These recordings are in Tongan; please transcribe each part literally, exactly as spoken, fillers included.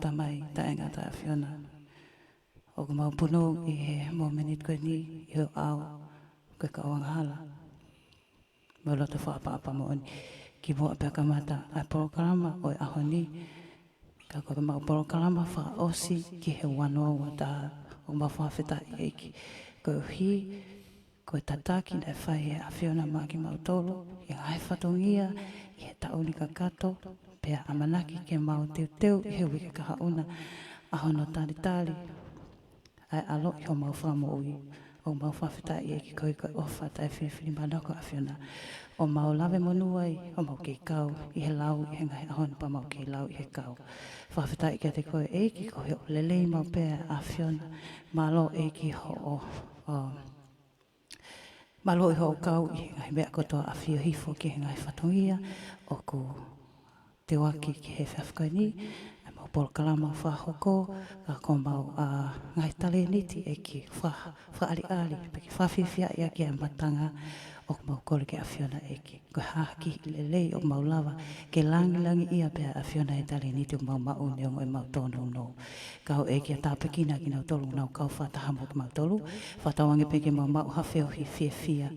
Tamai taʻengata ʻAfiona, ʻoku mau punou ʻi he momeniti ko eni ʻi ho ʻao ko e kau angahala. Mo e loto fakaʻapaʻapa moʻoni kimuʻa pea kamata ʻa e polokalama ʻo e ʻaho ni. Ka ko ʻemau polokalama fakaʻosi ki he ua noa ua taha, ʻoku mau fakafetaʻi ʻEiki koeʻuhi ko e tataki naʻe fai ʻe he ʻAfiona maʻa kimautolu ʻi he ngaahi fatongia ʻi he taʻu ni kakato, pea ʻamanaki ke mau teuteu ʻi he uike kahaʻu na ʻa hono talitali ʻa e ʻAlo ʻi homau fakamoʻui. ʻOku mau fakafetaʻi ʻEiki koeʻuhi ko e ʻofa taʻefilifilimānako ʻa e ʻAfiona. ʻOku mau lave monū ai, ʻoku mau kei kau ʻi he lau ʻi he ngaahi ʻaho ni pea mau kei lau ʻi he kau. Fakafetaʻi kiate koe ʻEiki koeʻuhi ʻoku lelei maʻu pē ʻa e ʻAfiona. Mālō ʻEiki hoʻo, ʻo, mālō ʻi hoʻo kau ʻi he ngaahi meʻa kotoa, ʻafio hifo ki he ngaahi fatongia ʻoku teuaki ki he efiafi ko eni, ʻa ʻemau polokalama fakahoko, ka ko ʻemau, ʻa, ngaahi talēniti ʻEiki, fa-, fakaʻaliʻali, pea ke fakafiefia ʻaki ʻa e matanga. ʻOku mau kole ki he ʻAfiona ʻEiki, ko e hā ha kiʻi lelei ʻoku mau lava ke langilangiʻia pē ʻa e ʻAfiona he talēniti ʻoku mau maʻu neongo ʻemau tōnounou. Kau ʻEiki ʻo tāpuekina kinautolu ʻoku nau kau fakataha mo kimautolu. Fakatauange pē ke mau maʻu ha feohi fiefia,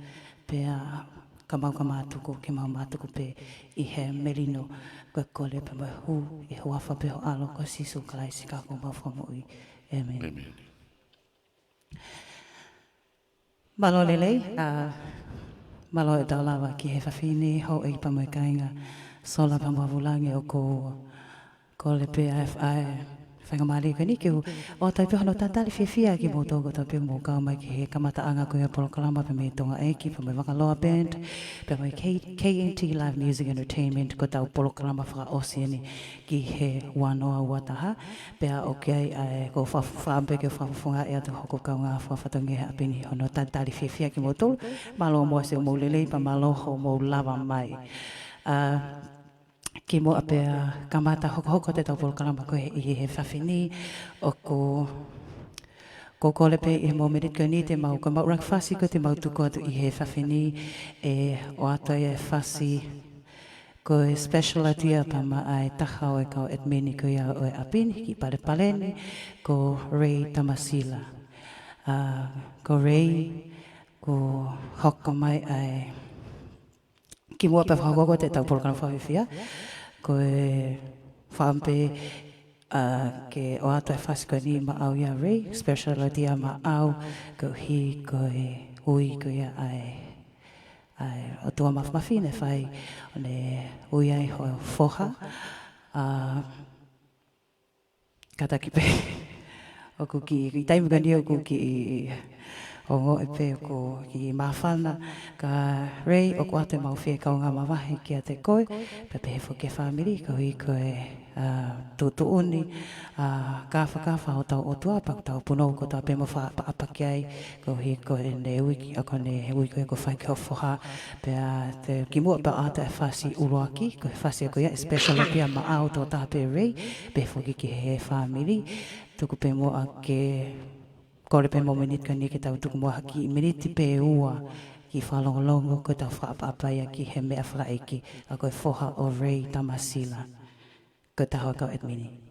pea ka mau ka mātuku, ke mau mātuku pē ʻi he melino, ko e kole pea mo e hū ʻi he huafa pē ho ʻAlo ko Sīsū Kalaisi ko homau Fakamoʻui. ʻĒmeni. ʻĒmeni. Mālō e lelei, ʻa, mālō ʻetau lava ki he efiafi ni, houʻeiki pea mo e kāinga, sola pea mo e vūlangi, ʻoku ou kole pē ʻa e, ʻa e faingamālie ko eni ke u ʻoatu ai pē hono talitali fiefia kimoutolu kotoa pē ʻoku mou kau mai ki he kamataʻanga ko ia ʻo e polokalama pea mei Tonga ʻEiki, pea mei Vakaloa Band, pea mei K-, K N T Live Music Entertainment, ko ʻetau polokalama fakaʻosi eni ki he ua noa ua taha, pea ʻoku ʻi ai ʻa e, ʻoku ou fa-, fakaʻamu pē ke u fakafofongaʻi atu hoku kaungā fakafatongia he ʻapi ni hono talitali fiefia kimoutolu. Mālō muʻa siʻomou lelei pea mālō hoʻomou lava mai. ʻA, kimuʻa pea kamata hokohoko atu ʻetau polokalama ko ē ʻi he efiafi ni, ʻoku, ʻoku ou kole pē ʻi he momeniti ko eni te mau, ko ʻemau ʻuluaki fasi ko ē te mau tuku atu ʻi he efiafi ni, ʻe ʻoatu ai e fasi ko e special atu ia pea maʻa e taha ʻo e kau ʻētmini ko ia ʻo e ʻapi ni, kiʻi palepale ni, ko Ray Tamasila. ʻA, ko Ray, kuo hoko mai ʻa e kimuʻa pea fakahoko atu ʻetau polokalama fakafiefia, ʻoku ou fakaʻamu pē, ʻa, ke ʻoatu e fasi ko eni maʻau ia Ray, special atu ia maʻau, koeʻuhi ko e ui ko ia ʻa e, ʻa e ʻOtua Māfimafi naʻe fai ʻo ne ui ai hoʻo foha, ʻa, kātaki pē. ʻOku kiʻi, kiʻi taimi ko eni ʻoku kiʻi ongoʻi pē ʻoku kiʻi māfana, ka Ray ʻoku ʻoatu ʻemau fie kaungā mavahe kiate koe, pea pehē foki ki he fāmili, koeʻuhi ko e, ʻa, tuʻutuʻuni, ʻa, kāfakafa hotau ʻOtua, pea ʻoku tau punou kotoa pē mo fakaʻapaʻapa ki ai, koeʻuhi ko ʻene ui ki, ʻa, ko ʻene ui ko ē kuo fai ki hoʻo foha, pea te kimuʻa pea ʻoatu e fasi ʻuluaki, ko e fasi ko ia ʻe special atu ia maʻau tokotaha pē Ray, pehē foki ki he fāmili, tuku pē muʻa ke kole pē momeniti ko eni ke tau tuku muʻa ha kiʻi miniti pe ua, kiʻi fakalongolongo ko ʻetau fakaʻapaʻapa ia ki he meʻa fakaʻeiki, ʻa, ko e foha ʻo Ray Tamasila, ko e taha ʻo e kau ʻētmini.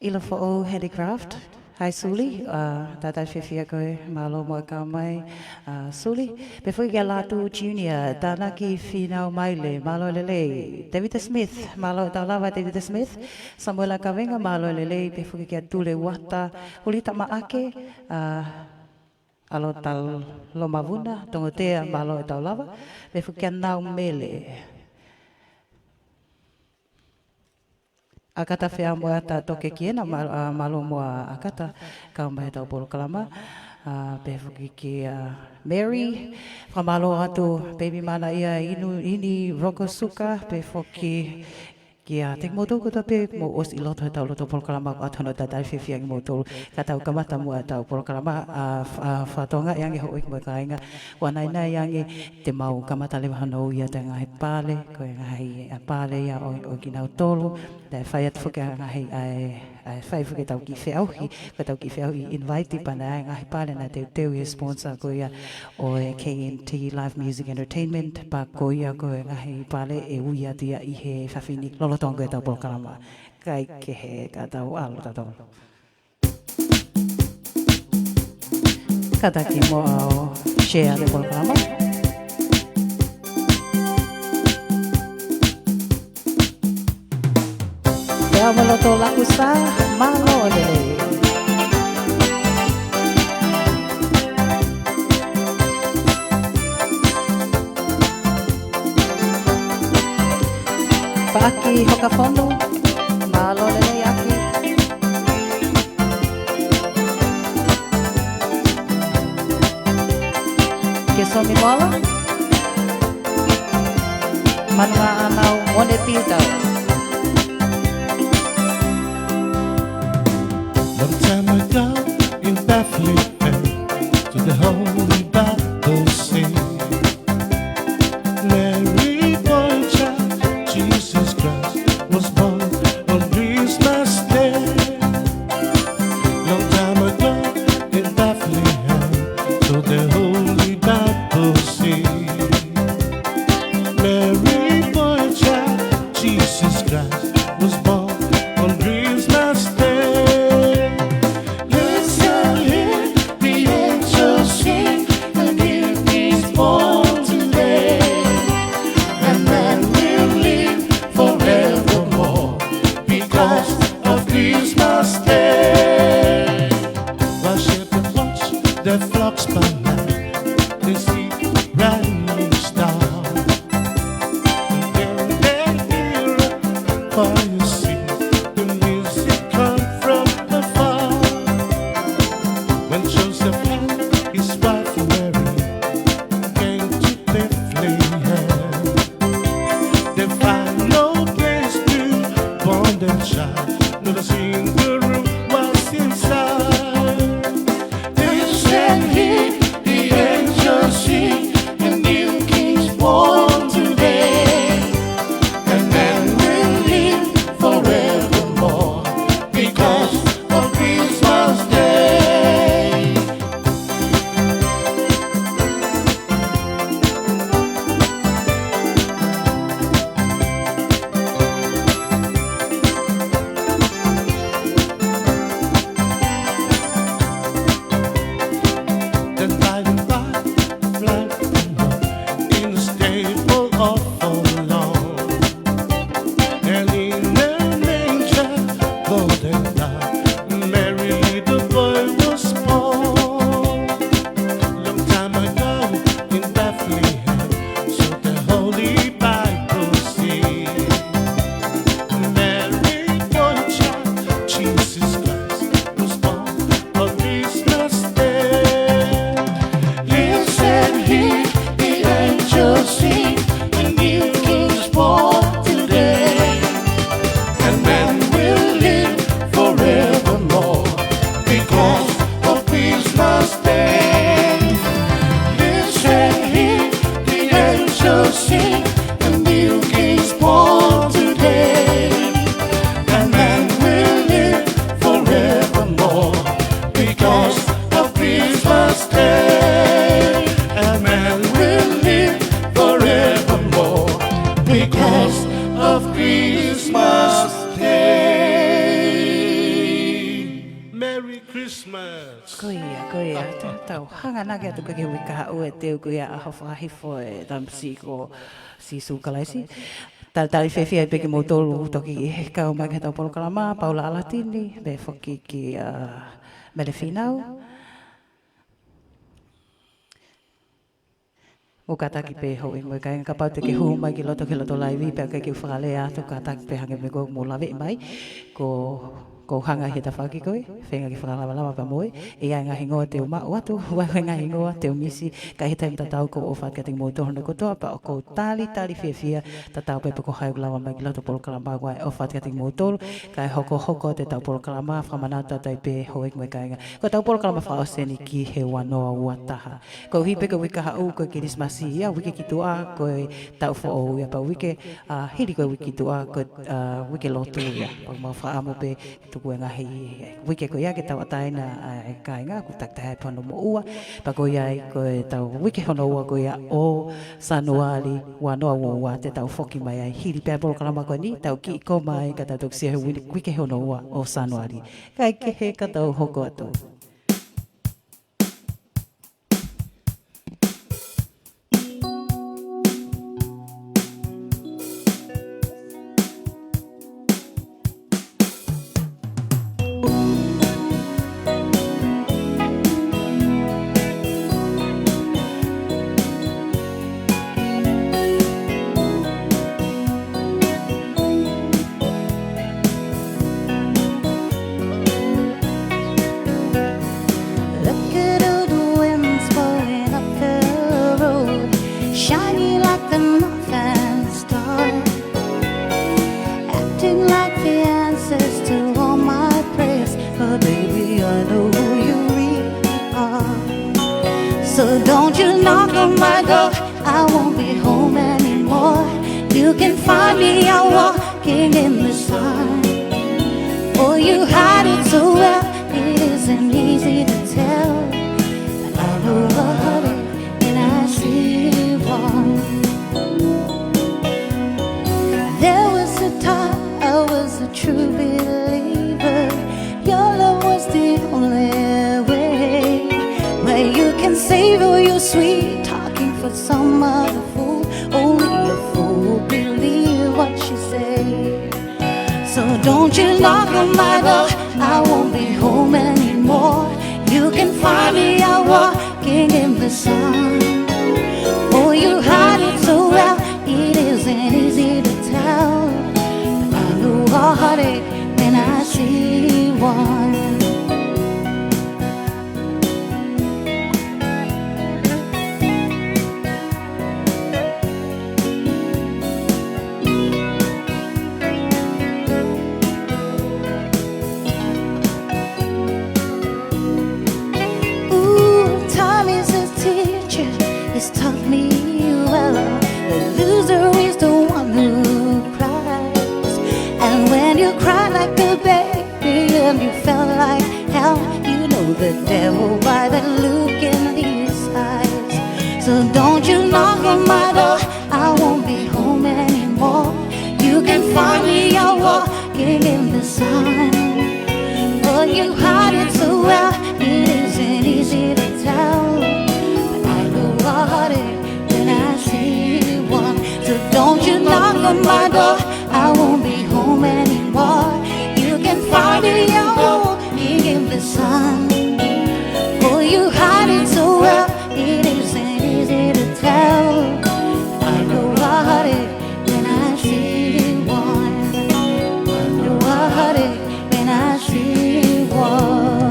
ʻIlofoʻou Handicraft. Hi, Suli. Uh, talitali fiefia koe, mālō muʻa kau mai, uh, Suli. Pehē foki kia Lātū Junior, Tānaki Fīnaumaile, mālō e lelei. Tevita Smith, mālō e tau lava, Tevita Smith. Samuela Kavenga, mālō e lelei. Pehē foki kia Tule Uata, Hulita Maʻake, uh, ʻAlota Lomavuna, Tongotea, mālō e tau lava. Pehē foki kia Nau Mele. ʻAkata Feamoeata Toke Kiena, mā-, ʻa, mālō muʻa ʻAkata, kau mai he tau polokalama. ʻA, pehē foki kia Mary, fakamālō atu, Baby Mana ia inu, ini Roko Suka, pehē foki kia, thank you kimoutolu kotoa pē mou ʻosi ʻi loto he tau loto polokalama, ʻoatu hono talitali fiefia kimoutolu. Ka tau kamata muʻa tau polokalama, ʻa, f-, ʻa, fakatokangaʻi ange hoʻo ʻeiki mo e kāinga. Ua nainai ange te mau kamata leva hono ui atu e ngaahi pale, ko e ngaahi, ʻa, pale ia ʻo, ʻo kinautolu. Te fai atu foki ʻa e ngaahi, ʻa e, ʻa e fai foki ʻetau kiʻi feʻauhi, ko ʻetau kiʻi feʻauhi invite pea naʻe ʻi ai e ngaahi pale naʻe teuteu ʻe he sponsor ko ia ʻo e K N T Live Music Entertainment, pea ko ia ko e ngaahi pale ʻe ui atu ia ʻi he efiafi ni lolotonga ko ē ʻetau polokalama. Kae kehe ka tau ʻalu tautolu. Kātaki muʻa ʻo share e polokalama. Pea mo loto laku sa, mālō e lelei. Paʻaki Hokafonu, mālō e lelei ʻAki. Ke Somi Moala, Manunga ʻAnau, Mone Pita. Long time ago in Bethlehem, so the Holy Bible says, Mary bore child, Jesus Christ was born on Christmas Day. Long time ago in Bethlehem, so the Holy Bible says, Mary bore child, Jesus Christ was born on Christmas Day. Listen, hear the angels sing, a new king is born today. And man will live forevermore because of Christmas Day. While shepherds watch their flocks by night, they see rising star. And then they hear a choir sing, the music come from afar. When Joseph and his wife Mary came to Bethlehem, they find no place to born their child, not a single room was inside. Listen, hear the angels sing, a new king's born today. And man will live forevermore because of Christmas Day. Then by and by, flight along in a stable all forlorn. And in a manger, golden dove, Mary, little boy was born. Long time ago in Bethlehem, so the Holy Bible says, Mary bore child, Jesus Christ was born on Christmas Day. Listen, hear the angels sing, a new king's born today. And man will live forevermore because of Christmas Day. Listen, hear the angels sing, a new king's born today. And man will live forevermore because of Christmas Day. And man will live forevermore because of Christmas Day. Ko ia, ko ia. Tau hanga nake atu ki he uike kahaʻu ʻe teu ko ia ʻa e fakahifo ʻe he tamasiʻi ko Sīsū Kalaisi. Talitali fiefia pē kimoutolu toki kau mai ki heʻetau polokalama, Paula ʻAlatini, pea foki kia Mele Fīnau. Mou kātaki pē houʻeiki mo e kāinga, kapau te ke hū mai ki loto ki loto laivi, pea ʻikai ke u fakalea atu, kātaki pē hangē ko e meʻa ko ē ʻoku mou laveʻi mai, ko, ko u hanga he tafaʻaki ko ē, feinga ke fakalavalava pea mo e, ʻe ʻi ai e ngaahi hingoa te u maʻu atu, ʻe ʻi ai e ngaahi hingoa te u misi, ka ʻi he taimi tatau ʻoku ou ʻofa atu kiate kimoutolu hono kotoa, pea ʻoku ou talitali fiefia, tatau ai pē pe ko hai ʻoku lava mai ki loto polokalama, ʻoku ou ʻofa atu kiate kimoutolu, kae hokohoko atu ʻetau polokalama, fakamanatu atu ai pē houʻeiki mo e kāinga. Ko ʻetau polokalama fakaʻosi eni ki he ua noa ua taha. Koeʻuhi pē ko e uike kahaʻu ko e Kilisimasi ia, uike ki tuʻa ko e taʻu foʻou ia, pea uike, ā, hili ko e uike ki tuʻa ko e, ā, uike lotu ia. Pea ʻoku mau fakaʻamu pē tuku e ngaahi uike ko ia ke tauʻatāina ʻa e kāinga, ʻoku takitaha ai pē hono moʻua. Pea ko ia ai ko ʻetau uike hono ua ko ia ʻo Sānuali ua noa ua ua te tau foki mai ai. Hili pē ʻa e polokalama ko eni, tau kiʻi koma ai ka tau toki sio he uike, uike hono ua ʻo Sānuali. Kae kehe ka tau hoko atu. Look at all the winds blowing up the road, shining like the northern star, acting like the answers to all my prayers. But baby, I know who you really are. So don't you knock on my door, I won't be home anymore. You can find me out walking in the sun. Oh, you hide it so well, it isn't easy to tell. But I know a heartache when I see one. There was a time I was a true believer. Your love was the only way. Where you can save all your sweet talking for some other fool. Only a fool believe what you say. So don't you knock on my door, I won't be home anymore. You can find me out walking in the sun. Oh, you hide it so well, it isn't easy to tell. But I know a heartache when I see one. Ooh, time is a teacher, it's taught me well. The loser is the one who cries. And when you cry like a baby and you felt like hell, you know the devil by the look in his eyes. So don't you knock on my door, I won't be home anymore. You can find me out walking in the sun. Oh, you hide it so well, it isn't easy to tell. But I know a heartache when I see one. So don't you knock on my door, I won't be home anymore. You can find me out walking in the sun. Oh, you hide it so well, it isn't easy to tell. I know a heartache when I see one. I know a heartache when I see one.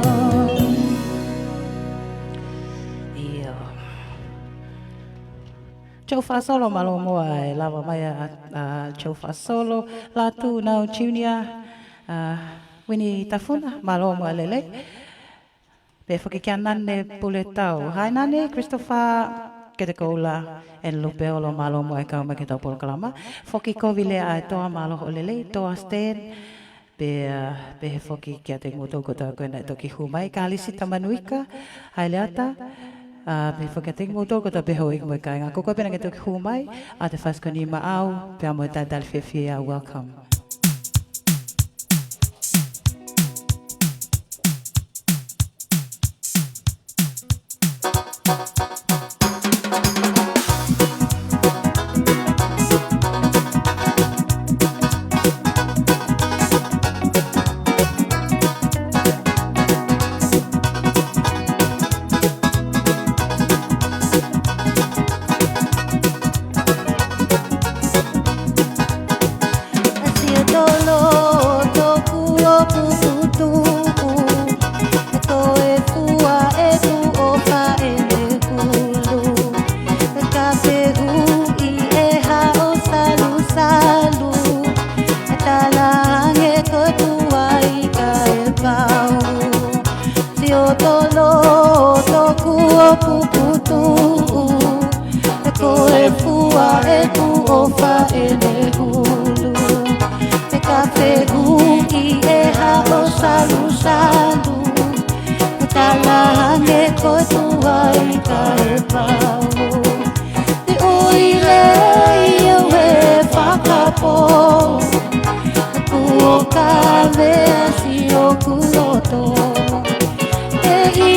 ʻIo. Joe Fasolo, mālō muʻa e lava mai ʻa, ʻa Joe Fasolo, Lātū Nau Junior, ʻa Vini Tafuna, mālō muʻa e lelei. Pea foki kia Nane Puletau. Hi Nane, Christopher, Ketekoula, and Lupeolo, mālō muʻa e kau mai ki heʻetau polokalama. Foki Kovi Lea ʻa e Toa, mālō hoʻo lelei, Toa Stan. Pea, pea pehē foki kiate kimoutolu kotoa ko ē naʻe toki hū mai, Kalisi Tamanuika, Haileata, ʻa, pea pehē foki kiate kimoutolu kotoa pē houʻeiki mo e kāinga. Ko koe pē naʻa ke toki hū mai, ʻa e fasi ko eni maʻau, pea mo e talitali fiefia, welcome. ko e tuai kae pau. Te ʻoua leva ʻe fakapō, kuo kavea siʻoku loto. Pea ʻi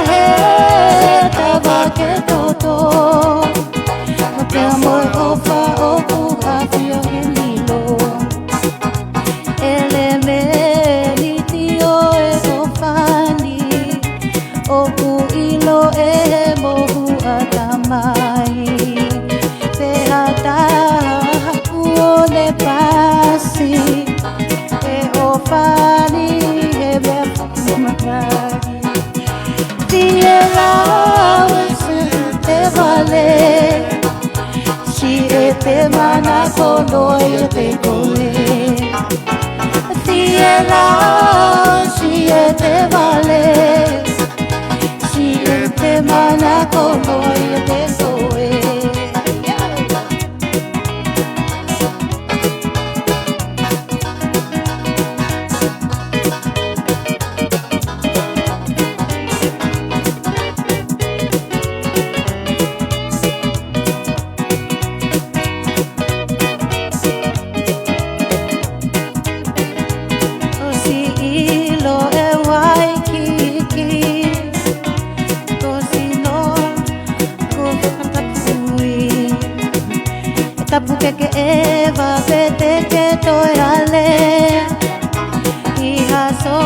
he tavake toto, pea mo e ʻofa ʻoku ʻafio he lilo. ʻElemēniti ʻo e ʻofa ni, ʻoku ʻilo ʻe he mohu ʻatamai. Pea taha kuo ne pasi e ʻofa ni he meʻa fakamatala. Fie lau ʻe Siʻetevale, Siʻetemana ko noa ia te koe. Fie lau ʻe Siʻetevale, Siʻetemana ko noa ia te koe. ʻOsi ʻilo ʻe Waikiki, ko sino ko fakatapui. Tapu ke ke ʻeva pē te ke toe ale ʻi ha sō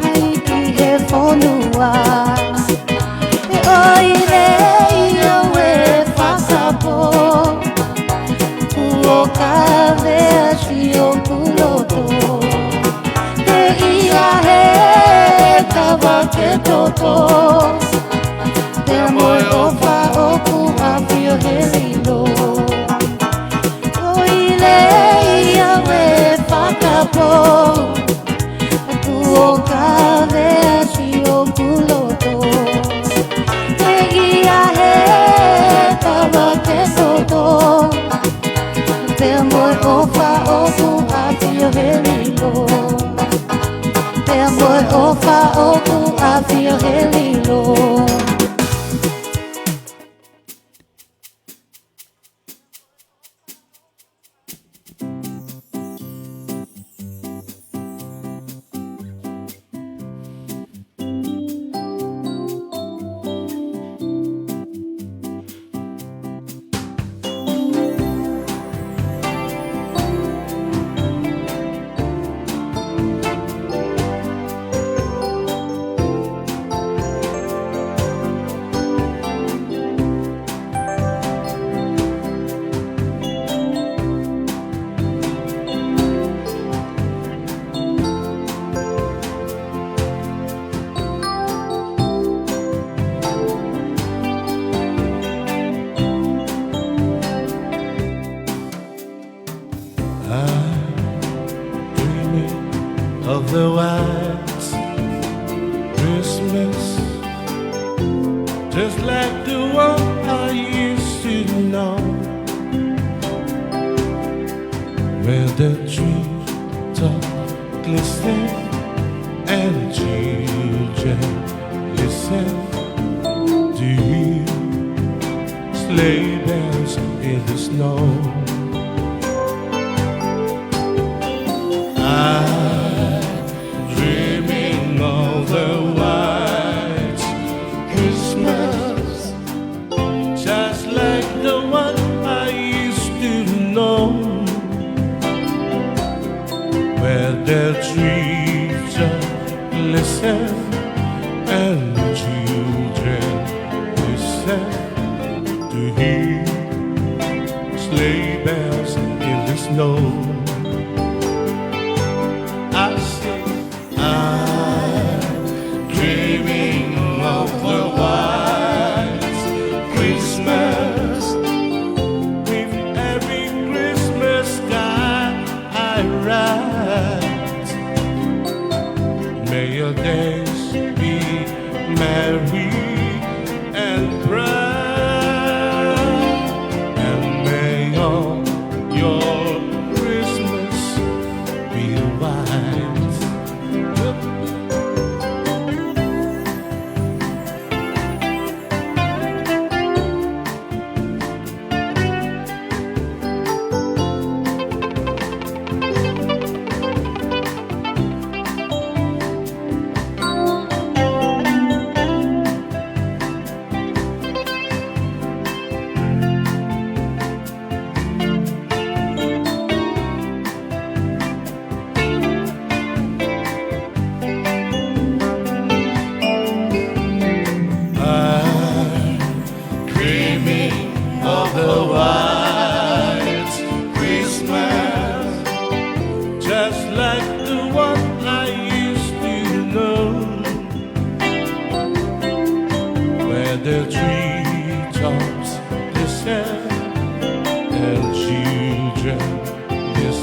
hai ki he fonua. Te ʻoua leva ʻe fakapō, kuo kavea siʻoku loto. Pea ʻi he tavake toto, pea mo e ʻofa ʻoku ʻafio he lilo. Te ʻoua leva ʻe fakapō, kuo kavea siʻoku loto. Pea ʻi he tavake toto, pea mo e ʻofa ʻoku ʻafio he lilo. Pea mo e ʻofa ʻoku ʻafio he lilo. I'm dreaming of the white Christmas, just like the one I used to know, where the treetops glisten and children listen to hear sleigh bells in the snow. I'm dreaming of a white Christmas, just like the one I used to know, where the trees are glisten and children listen to hear sleigh bells in the snow. I sing. I'm dreaming of the white Christmas. With every Christmas card I write, may your days be merry and bright, and may all your Christmas be white.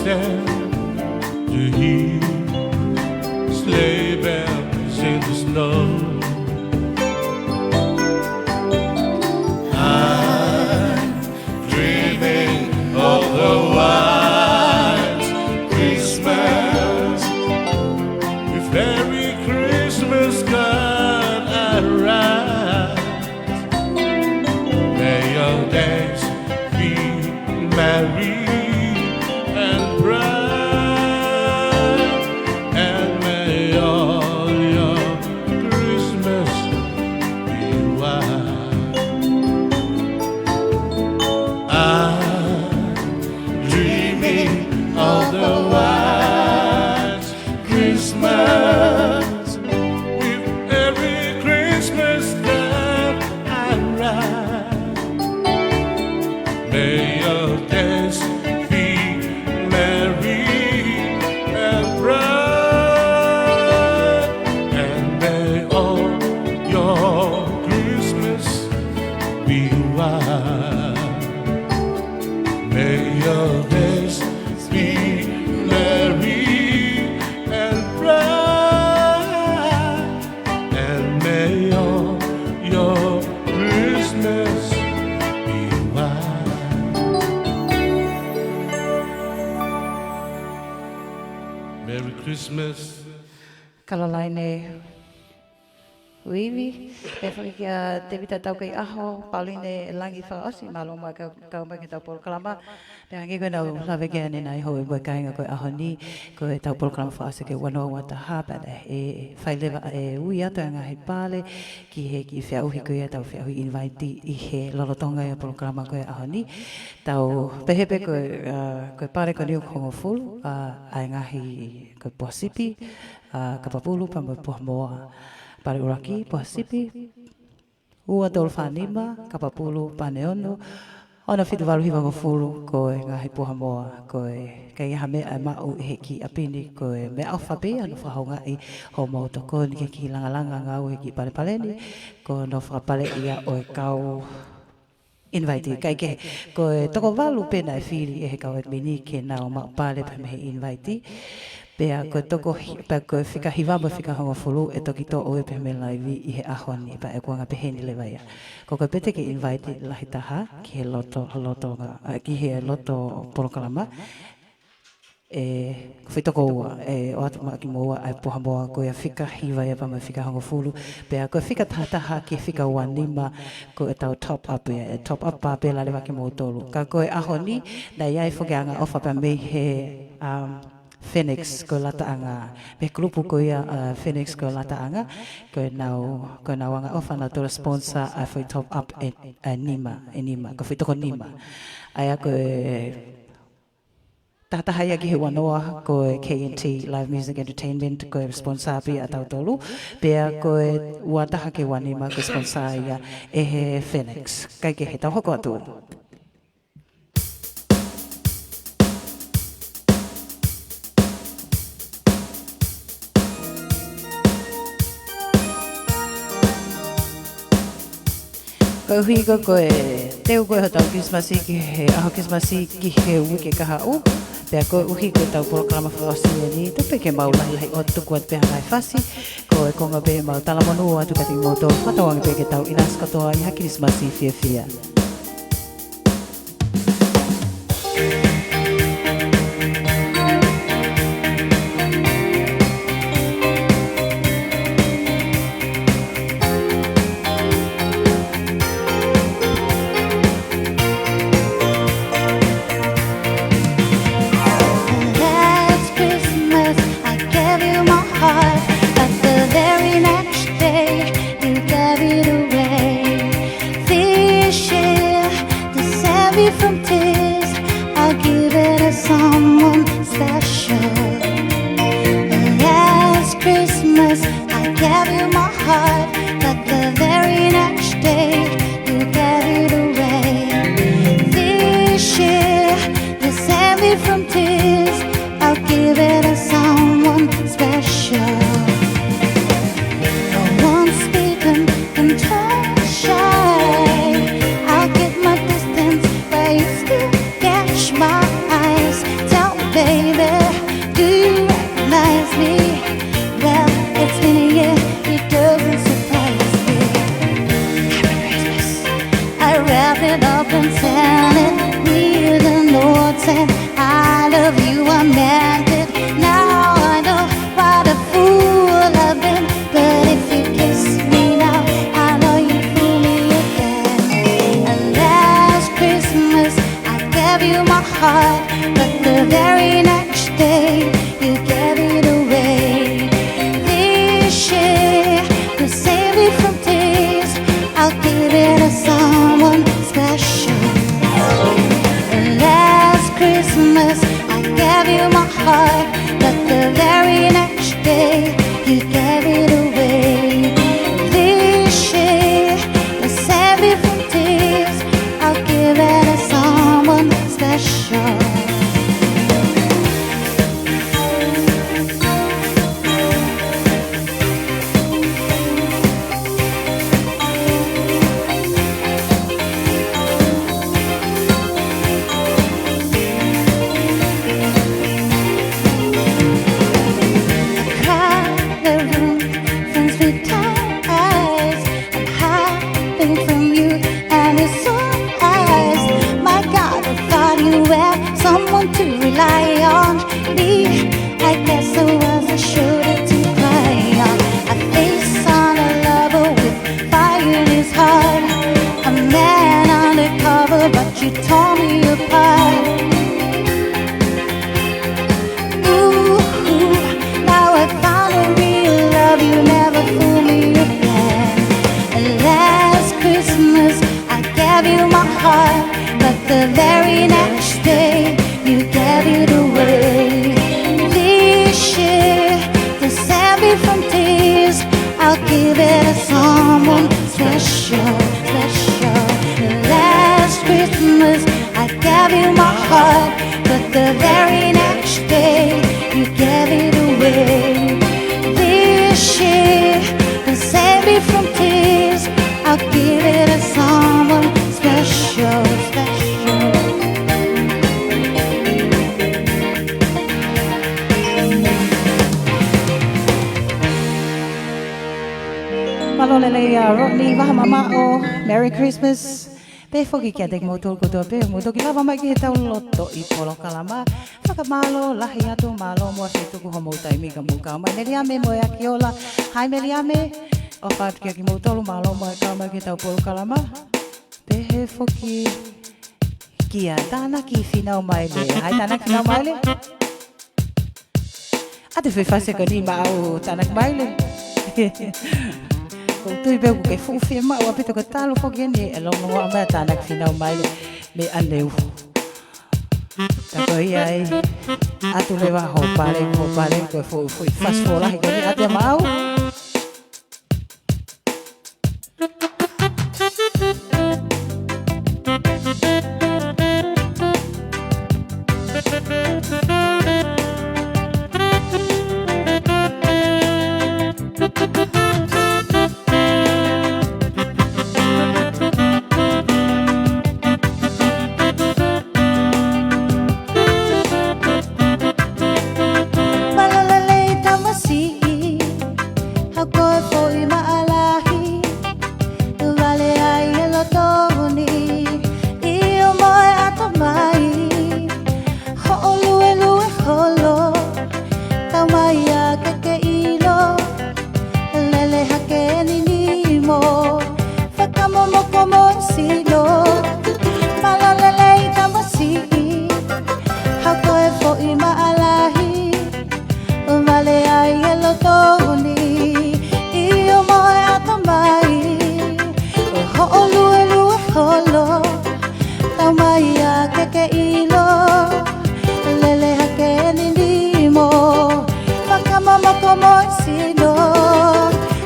Stand to hear sleigh bells in the snow. I'm dreaming of a white Christmas with every Christmas card I write. May your days be merry and bright, and may all your Christmas be white. I'm dreaming of the white Christmas with every Christmas card I write. May your days be merry and bright, and may all your Christmas be white. May your days be merry and bright, and may all your Christmas be white. Merry Christmas. Kalalaine Uivi, pea foki kia Tevita Taukeiʻaho, Pauline Langi Fakaʻosi, mālō muʻa kau, kau mai ki heʻetau polokalama. Pea hangē ko ʻenau lave ki ai ʻanenai houʻeiki mo e kāinga ko e ʻaho ni, ko ʻetau polokalama fakaʻosi ko e ua noa ua taha, pea ʻe fai leva e ui atu e ngaahi pale ki he kiʻi feʻauhi ko ia, tau feʻauhi invite ʻi he lolotonga ia polokalama ko e ʻaho ni. Tau pehē pē ko e, ā, ko e pale ko eni ʻoku hongofulu, ā, ʻa e ngaahi ko e puha sipi, ā, kapa pulu pea mo e puha moa. Pale ʻuluaki, puha sipi, ua tolu fā nima, kapa pulu pane ono, ono fitu valu hiva hongofulu, ko e ngaahi puha moa, ko e ʻikai ha meʻa ʻe maʻu ʻe he kiʻi ʻapi ni, ko e meʻaʻofa pē ia hono fakahoungaʻi hoʻomou tokoni ki he kiʻi langalanga ngāue he kiʻi palepale ni, ko hono fakapaleʻi ia ʻo e kau invite, kae kehe, ko e toko valu pē naʻe fili ʻe he kau admin ke nau maʻu pale pē mei he invite. Pea ko e toko hi-, pea ko e fika hiva mo e fika hongofulu ʻe toki toʻo ia pē mei he laivi ʻi he ʻaho ni, pea ʻoku anga pehē ni leva ia. Ko e pete ke invite lahi taha ki he loto, loto, ā, ki he loto polokalama. ʻE, ko e fika toko ua, ʻe ʻoatu maʻa kimoua ʻa e puha moa ko ia fika hiva ia pea mo e fika hongofulu, pea ko e fika taha taha ki he fika ua nima ko ʻetau top up ia, ʻe top up pē leva kimoutolu. Ka ko e ʻaho ni, naʻe ʻi ai foki e angaʻofa pea mei he, um, Phoenix ko e Lataʻanga. Mei he kulupu ko ia, uh, Phoenix ko e Lataʻanga, ko ʻenau, ko ʻenau angaʻofa nautolu sponsor ʻa e foʻi top up ʻe, ʻe nima, ʻe nima, ko e foʻi toko nima. ʻA ia ko e taha taha ia ki he ua noa, ko e K N T Live Music Entertainment, ko e sponsor pē ia ʻatautolu, pea ko e ua taha ki he ua nima, ko e sponsor ia ʻe he Phoenix. Kae kehe, tau hoko atu. Koeʻuhi ko, ko e teu ko ē hotau Kilisimasi ki he ʻaho Kilisimasi ki he uike kahaʻu, pea koeʻuhi ko ʻetau polokalama fakaʻosi eni, tuku pē ke mau lahilahi ʻo tuku atu pē ha ngaahi fasi, ko e konga pē ʻemau talamonū atu kiate kimoutolu, fakatauange pē ke tau ʻinasi kātoa ʻi ha Kilisimasi fiefia. Last Christmas I gave you my heart, but the very next day you gave it away. This Baby, do you recognize me? Well, it's been a year, it doesn't surprise me. Happy Christmas. I wrapped it up and sent it with a note saying, "I love you, I meant it." Now I know what a fool I've been, but if you kiss me now, I know you fool me again. And last Christmas, I gave you my heart, but the very next day you gave it away. This year, to save me from tears, I'll give it to someone special. And last Christmas, I gave you my heart, but the very next day you gave it away. This year, to save me from tears, I'll give it to someone special. I cried the room from sweet eyes. I'm hiding from you and it's so nice. My God, I thought you were someone to rely on. Me, I guess I was a shoulder to cry on. I face on a lover with fire in his heart. A man undercover, but you tore me apart. Ooh, now I found a real love. You never fool me again. And last Christmas, I gave you my heart, but the very next day, you gave it away. This year, to save me from tears, I'll give it to someone special, special. Last Christmas, I gave you my heart, but the very next day you gave it away. This year, to save me from tears, I'll give it to someone special, special. Mālō e lelei ʻa Rodney Vahamamaʻo, Merry Christmas. Pehē foki kiate kimoutolu kotoa pē, mou toki lava mai ki heʻetau lotoʻi polokalama. Fakamālō lahi atu, mālō muʻa e fetuku hoʻomou taimi ka mou kau mai. Meliame mo e Akiola. Hai Meliame. ʻOfa atu kia kimoutolu, mālō muʻa e kau mai ki heʻetau polokalama. Pehē foki kia Tānaki Fīnau Maile. Hai Tānaki Fīnau Maile. ʻA e fefasi ko eni maʻau Tānaki Maile. ʻOku ou tui pē ʻoku ke fuʻu fiemaʻu ʻaupito, ko e talu foki eni e longoaʻa mai ʻa Tānaki Fīnau Maile mei ʻaneuhu. Ka ko ia ai, ʻatu leva hoʻo pale, hoʻo pale, ko e fuʻu, fuʻu fasi fōlahi ko eni ʻa e maʻau. Mālō e lelei tamasiʻi, haʻu ko e foʻi maʻa lahi, vale ai e loto ni, ʻio mo e ʻatamai, hoʻo luelue holo, tau mai ia ke ke ʻilo, lele hake eni ni mo fakamomoka mo e sino. Mālō e lelei tamasiʻi, haʻu ko e foʻi maʻa lahi, vale ai e loto ni, ʻio mo e ʻatamai, hoʻo luelue holo, tau mai ia ke ke ʻilo, lele hake eni ni mo fakamomoka mo e sino.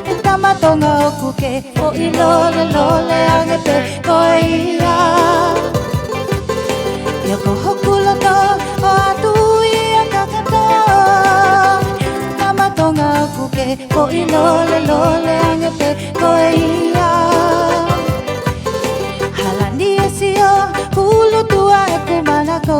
E tama Tonga ʻoku ke foʻi lolelole ange pē ko ia. ʻIo ko hoku loto ʻoatu ia kakato. Tama Tonga ʻoku ke foʻi lolelole ange pē ko ia. Hala ni e sio, hulu tua ʻeku manako.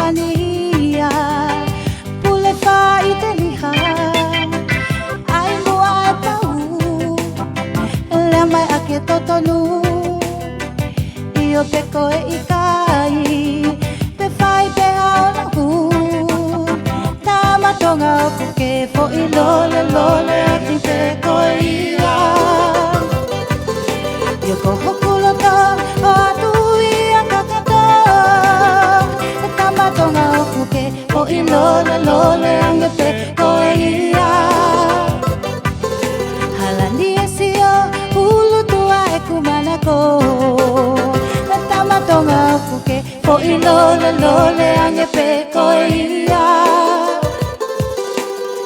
Ani ia, pule fai te liha, ʻai muʻa e pau, lea mai ʻaki e totonu, ʻio pe ko e ʻikai, pe fai pē hao naʻu. Tama Tonga ʻoku ke foʻi lole, lole ange pe ko ia. ʻIo ko hoku loto ʻoatu ia kakato, e Tama Tonga ʻoku ke foʻi lole, lole ange pe ko ia. Hala ni e sio, hulu tua ʻeku manako, e Tama Tonga ʻoku ke foʻi lole, lole ange pe ko ia.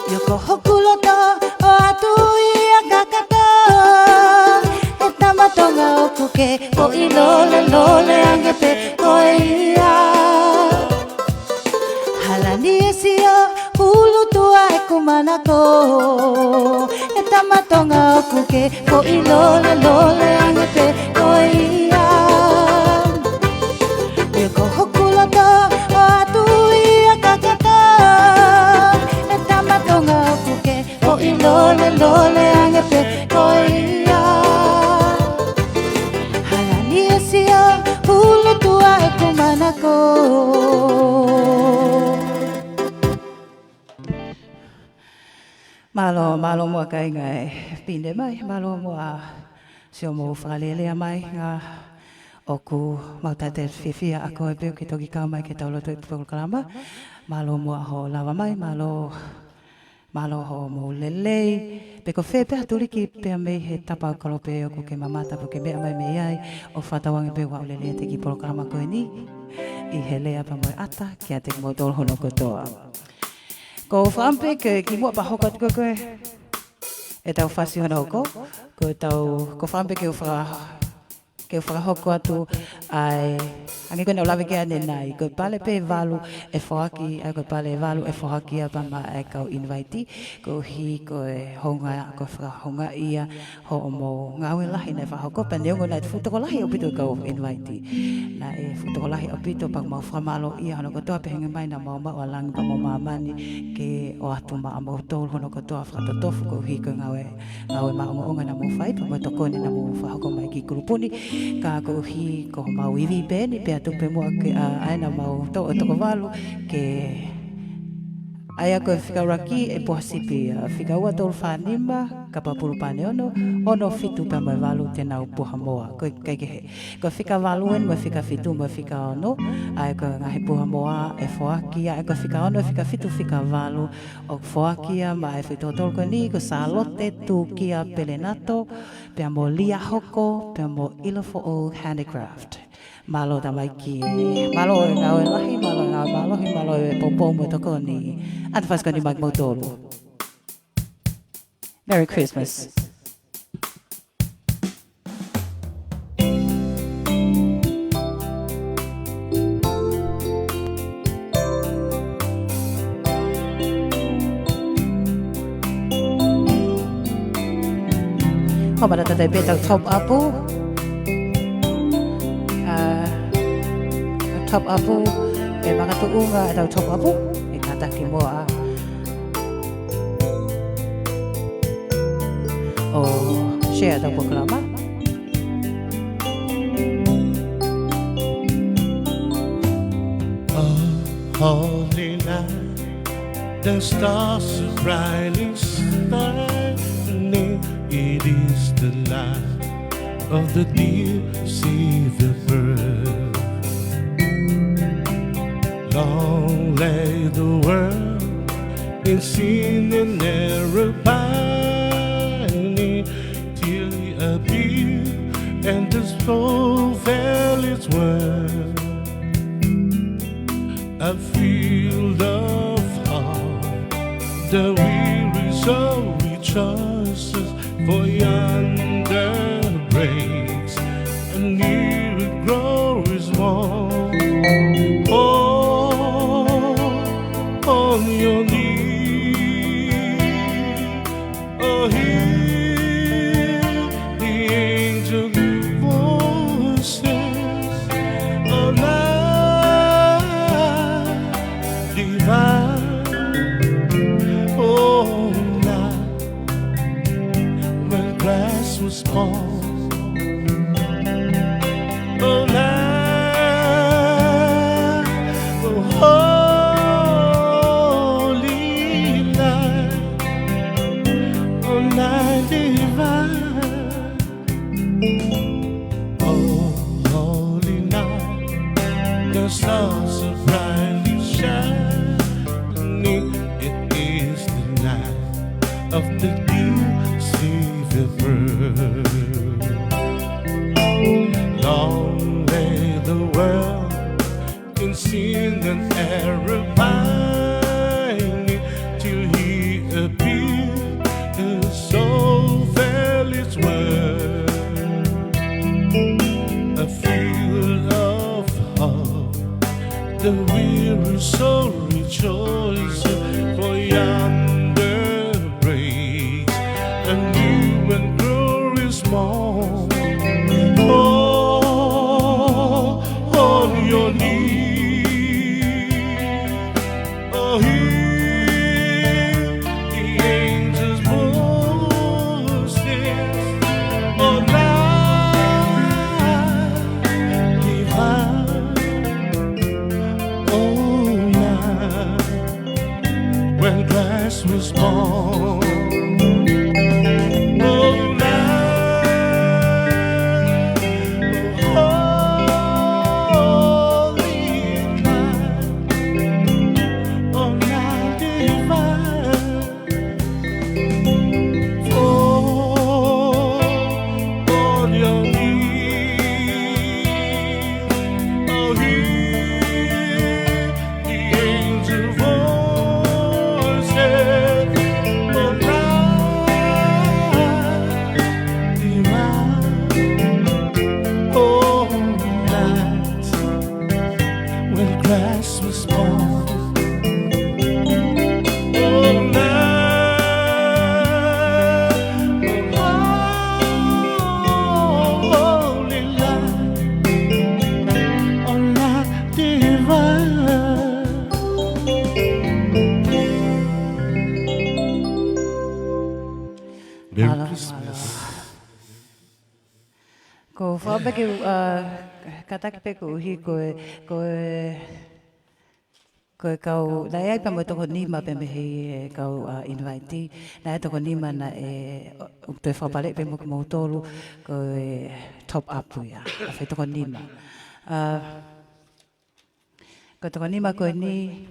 ʻIo ko hoku loto ʻoatu ia kakato, e Tama Tonga ʻoku ke foʻi lole, lole ange pe ko ia. Hala ni e sio, hulu tua ʻeku manako, e Tama Tonga ʻoku ke foʻi lole, lole ange pe ko ia. ʻIo ko hoku loto ʻoatu ia kakato, e Tama Tonga ʻoku ke foʻi lole, lole ange pe ko ia. Hala ni e sio, hulu tua ʻeku manako. Mālō, mālō muʻa kāinga e pine mai, mālō muʻa siʻomou fakalelea mai, ngā ʻoku mau tātā fiefia ʻa koe pē ʻoku ke toki kau mai ke tau lotu e polokalama. Mālō muʻa hoʻo lava mai, mālō, mālō hoʻomou lelei. Pe ko fē pē ha tuliki pea mei he tapa ʻo e kolope ʻoku ke mamata pe ʻoku ke meʻa mai mei ai, ʻoku fakatauange pē ʻoku ou lelei ʻiate e kiʻi polokalama ko eni, ʻi he lea pea mo e ʻata kiate kimoutolu hono kotoa. Ko u fakaʻamu pē ke kimuʻa pea hoko atu ko ē ʻetau fasi hono hoko, ko ʻetau, ko u fakaʻamu pē ke u faka-, ke u fakahoko atu ʻa e, hangē ko ʻeku lave ki ai ʻanenai, ko e pale pē ʻe valu ʻe foaki, ʻa e ko e pale ʻe valu ʻe foaki ia pea maʻa e kau invite, koeʻuhi ko e houngaʻia, ko e fakahoungaʻia hoʻomou ngāue lahi naʻe fakahoko, pea neongo naʻe fuʻu tokolahi ʻaupito e kau invite. Naʻe fuʻu tokolahi ʻaupito, pea ʻoku mau fakamālōʻia hono kotoa pē, hangē mai naʻa mau maʻu ʻa langi pea mo māmani ke ʻoatu maʻamoutolu hono kotoa fakatotofu koeʻuhi ko e ngāue, ngāue maʻongoʻonga naʻa mou fai, pea mo e tokoni naʻa mou fakahoko mai ki he kulupu ni, ka koeʻuhi ko homau ivi pē eni, pea tuku pē muʻa ke, ʻa, ʻa ē naʻa mau toʻo e toko valu ke ʻai ʻa e fika ʻuluaki ʻe poha sipi, ʻa e fika ua, tolu, fā, nima, kapapulu pane ono, ono, fitu pea mo e valu te nau poha moa. Ko e ʻikai ke he. Ko e fika valu eni mo e fika fitu mo e fika ono, ʻa ē ko e ngaahi poha moa ʻe foaki ia, ʻa ē ko e fika ono, fika fitu, fika valu, ʻoku foaki ia maʻa e foʻi toko tolu ko eni, ko Sālote Tukia Pelenato, pea mo Lia Hoko, pea mo ʻIlofoʻou Handicraft. Mālō tamaiki. Mālō e ngāue lahi, mālō e ngāue mālohi, mālō e poupou mo e tokoni. ʻAta fasi ko eni maʻa kimoutolu. Merry Christmas. Ko e mana tata pē ʻetau top up. ʻA, top up, ʻe makatuʻunga ʻetau top up, ʻe kātaki muʻa ʻo share ʻetau polokalama. A holy night, the stars are brightly shining. It is the light of the dear Savior birth. Long lay the world in sin and error pining, till he appeared and the soul felt its worth. A field of hope, the weary soul rejoices, for yonder breaks a new glorious morn. Oh, on your knees, oh, hear the angel voices. Oh, night, Oh, night, oh, holy night, oh, night divine. Oh, holy night, the stars so brightly shining. It is the night of the dear Savior birth. Long lay the world in sin and error pining, till he appeared, his soul felt its worth. A thrill of hope, the weary soul rejoicing, for yonder breaks a new and glorious morn. Oh, on your knees, oh, hear the angels' voices, oh, night divine, oh, night when Christ was born. Oh, night, oh, holy night, oh, night divine. Oh, on your knees, oh, hear the angel voices, oh, night divine, oh, night when Christ was born. Oh, night, oh, holy night, oh, night divine. Merry Christmas. Ko fua pē ke u, ā, kātaki pē koeʻuhi ko e, ko e, ko e kau, naʻe ʻi ai pē mo e toko nima pē mei he, e kau, ā, invite. Naʻe toko nima naʻe, ʻoku toe fakapaleʻi pē mo kimoutolu, ko e top up ia. ʻA e toko nima. Ā, ko e toko nima ko eni,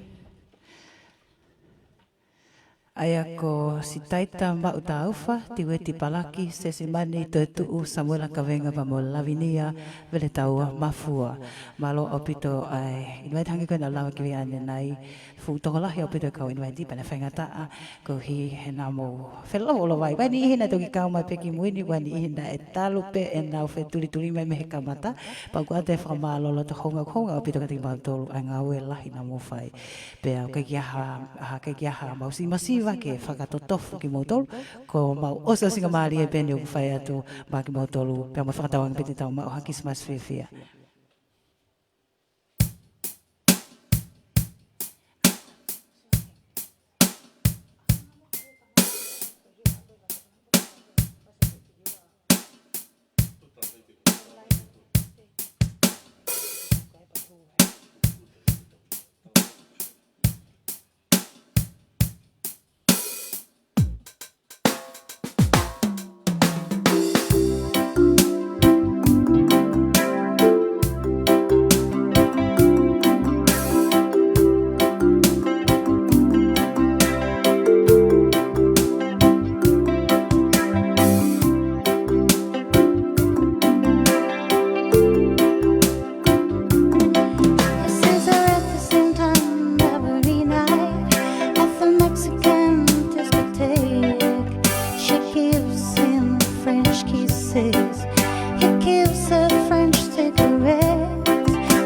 ʻa ia ko Sitaita Maʻutaufa, Tiueti Palaki, Sesimani Toetuʻu, Samuela Kavenga pea mo Lavinia Veletaua Mafua. Mālō ʻaupito ʻa e invite, hangē ko ʻena lava ki ai ʻanenai. Fuʻu tokolahi ʻaupito e kau invite pea naʻe faingataʻa koeʻuhi he naʻa mou feʻiloaki ʻo lava ai. Ko e niʻihi naʻe toki kau mai pē ki mui ni, ko e niʻihi naʻe talu pē ʻenau fetulituli mai mei he kamata. Pea ʻoku ʻoatu e fakamālō loto houngahounga ʻaupito kiate kimautolu ʻa e ngāue lahi naʻa mou fai. Pea ʻoku ʻikai ke ʻi ai ha, ʻikai ke ʻi ai ha mau siʻi masiva ke fakatotofu kimoutolu, ko homau ʻosiʻosingamālie pē eni ʻoku fai atu maʻa kimoutolu, pea mo e fakatauange pē te tau maʻu ha Kilisimasi fiefia. Kisses her at the same time every night at the Mexican discotheque. She gives him French kisses. He gives her French cigarettes.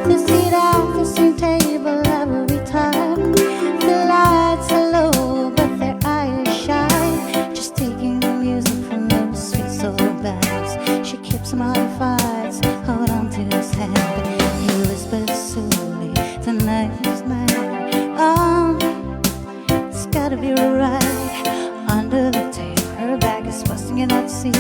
They sit at the same table every time. The lights are low, but their eyes shine. Just taking the music from those sweet soul vibes. She keeps him out of fights, hold on to his hand. He whispers softly, "Tonight's night. Oh, it's gotta be right." Under the table, her back is Crossing that sea,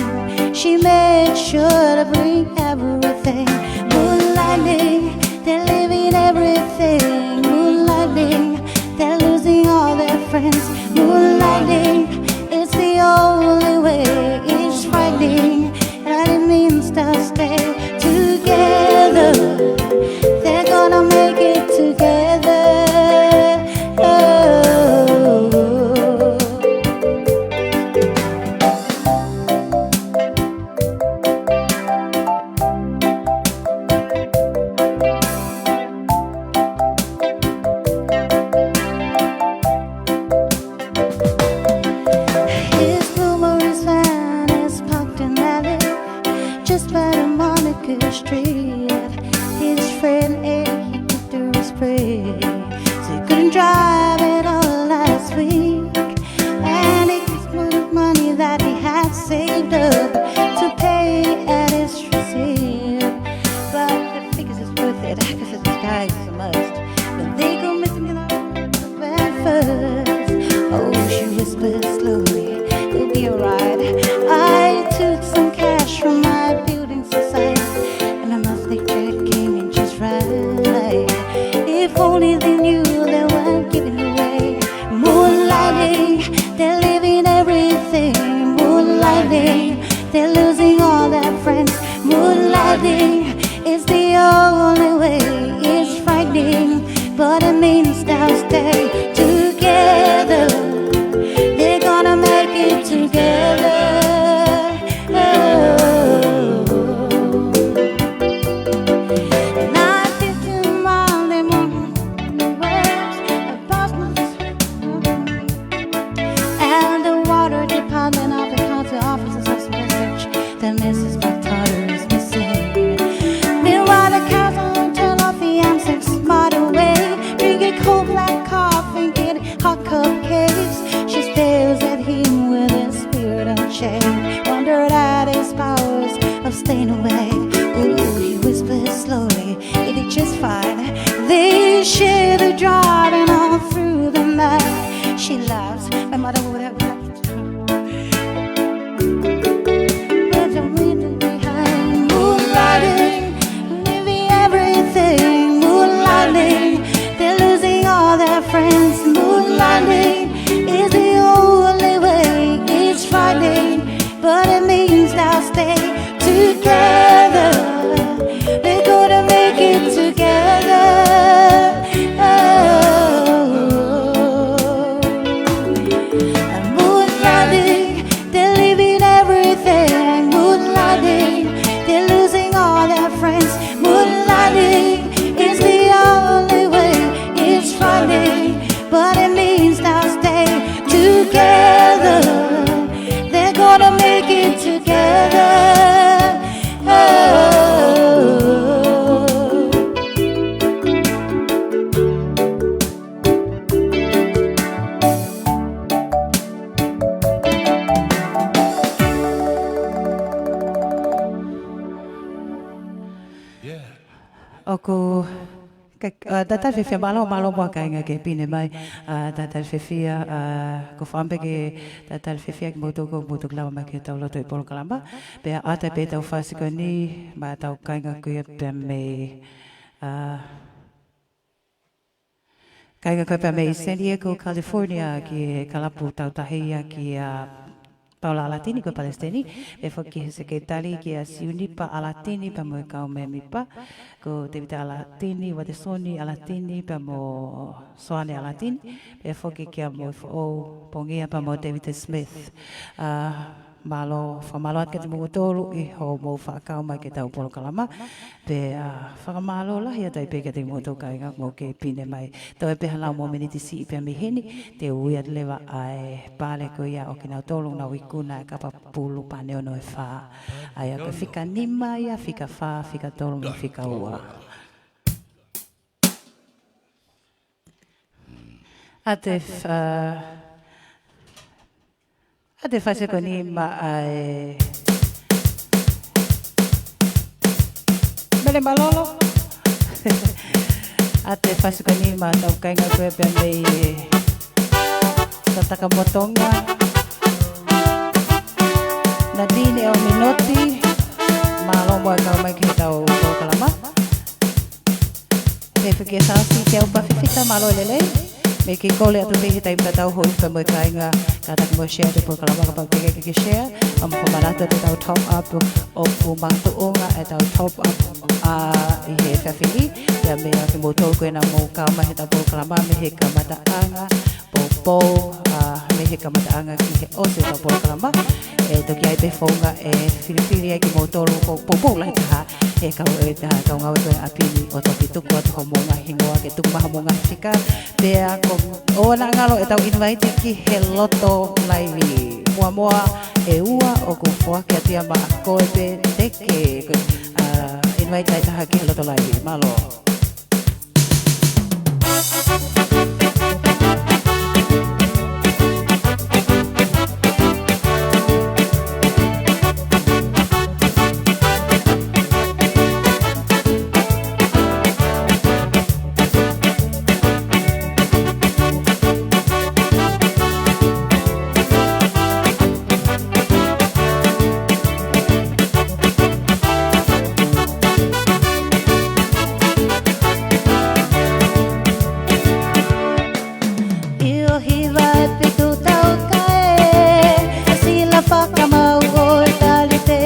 she made sure to bring everything. Moonlighting, they're leaving everything. Moonlighting, they're losing all their friends. Moonlighting, it's the only way. It's frightening, and it means to stay together. They're gonna make it together. Oh. His boomerang van is parked in the alley, just by the Monica Street. His friend Eddie, he took the risk, so he couldn't drive at all last week. And he gave some money that he had saved up to pay at his receipt. But the figures is worth it, 'cause this guy is the most. But they go missing in the first. Oh, she whispers slowly, "It'll be alright." I took some cash from my building society, and my monthly check came in just right. If only they knew they weren't giving away. Moonlighting, they're leaving everything. Moonlighting, they're losing all their friends. Moonlighting is the only way. It's frightening, but it means they'll stay together. They're gonna make it together. Oh. And I feel too mild and warm. And the water department of the council offices has message that Missus McTotter is missing. Meanwhile, the council turn off the M six motorway, drinking cold black coffee and getting hot cupcakes. She stares at him with a spirit unchained, wondered at his powers of staying awake. Ooh, he whispers slowly, "It'll be just fine." They share the drive and all through the night. She laughs, "My mother would have liked to." But I'm leaving behind. Moonlighting, leaving everything. Moonlighting, they're losing all their friends. Moonlighting is the only way. It's frightening, but it means they'll stay together. They're gonna make it together. Oh. Moonlighting, they're leaving everything. Moonlighting, they're losing all their friends. Moonlighting is the only way. It's frightening, but it means they'll stay together. They're gonna make it together. Oh. Yeah. ʻOku Ka-, ʻa, talitali fiefia, mālō, mālō muʻa kāinga ke pine mai. ʻA, talitali fiefia, ʻa, ko fāmpe ke talitali fiefia kimoutolu ʻoku mou toki lava mai ki heʻetau lotu ʻi he polokalama. Pea ʻoatu pē ʻetau fasi ko eni maʻa ʻetau kāinga ko ia pea mei, ʻa, kāinga ko ia pea mei San Diego, California, ki he kalapu tautahi ia kia Paula Alatini, ko e palesiteni, pea foki ki he sekelitali kia Siunipa Alatini, pea mo e kau mēmipa, ko Tevita Alatini, Uatesoni Alatini, pea mo Soane Alatini, pea foki kia Moefoʻou Pongia, pea mo Tevita Smith. ʻA, mālō, fakamālō atu kiate kimoutolu ʻi hoʻomou fakakau mai ki heʻetau polokalama. Pea, ʻa, fakamālō lahi atu ai pē kiate kimoutolu kāinga mou kei pine mai. Toe pē ha lau momeniti siʻi pea mei heni, te u ui atu leva ʻa e pale ko ia ʻo kinautolu ʻoku nau ikuna e kapa pulu pane ono e fā. ʻA ia ko e fika nima ia, fika fā, fika tolu mo e fika ua. ʻA te f-, ʻa, ʻa te fasi ko eni maʻa e Mele Malolo. ʻA te fasi ko eni maʻa ʻetau kāinga ko ia pea mei Takamotonga. Tadine ʻo Minoti, mālō muʻa e kau mai ki heʻetau polokalama. Pea foki e Sāsi Teau Pafifita, mālō e lelei. Mo e kiʻi kole atu pē he taimi tatau, houʻeiki pea mo e kāinga, kātaki mo e share ʻetau polokalama kapau ʻoku teʻeki ke share. ʻOku mou fakamanatu atu ʻetau top up, ʻoku makatuʻunga ʻetau top up, ā, ʻi he efiafi ni. Pea mo kimoutolu ko ena ʻoku mou kau mai heʻetau polokalama mei he kamataʻanga, poupou, ā, mei he kamataʻanga ki he ʻosi ʻetau polokalama. ʻE toki ʻi ai pē founga ʻe filifili ai kimoutolu, pou-, poupou lahi taha he kau, ʻe taha kau ngāue ko ē ʻi ʻapi ni ʻo toki tuku atu hoʻomou ngaahi hingoa ke tuku mai hoʻomou ngaahi fika. Pea ko ʻoua naʻa ngalo ʻetau invite ki he loto laivi. Muʻomuʻa ʻe ua ʻoku foaki atu ia maʻa koe pē, teke, ā, invite lahi taha ki he loto laivi. Mālō. ʻI ʻo hiva ʻe fitu tau kae, ʻa e sila fakamau ʻo e talite.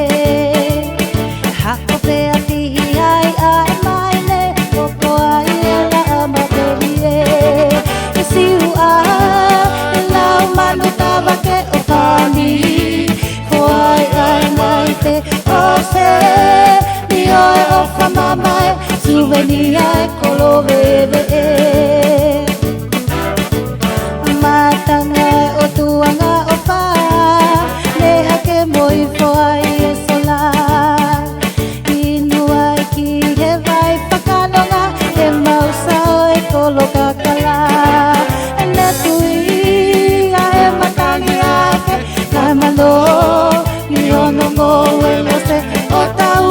Hako pea tihi ai ʻa e maile, ʻo poa ʻi e laʻa matelie. ʻI Siua, ʻe lau manu tavake ʻo pani. Foai ai mai te ʻose, ni ʻo e ʻofa mamae, suvenia e kolo veveʻe. Mātanga ʻo Tuʻangaʻofa, ne hake mo e foai e sola. Inu ai ki he vai fakanonga, he mau sao e kolo kakala. Ne tui ʻa e matangi ake, kae mano, ni ono ngoue lose ʻo tau.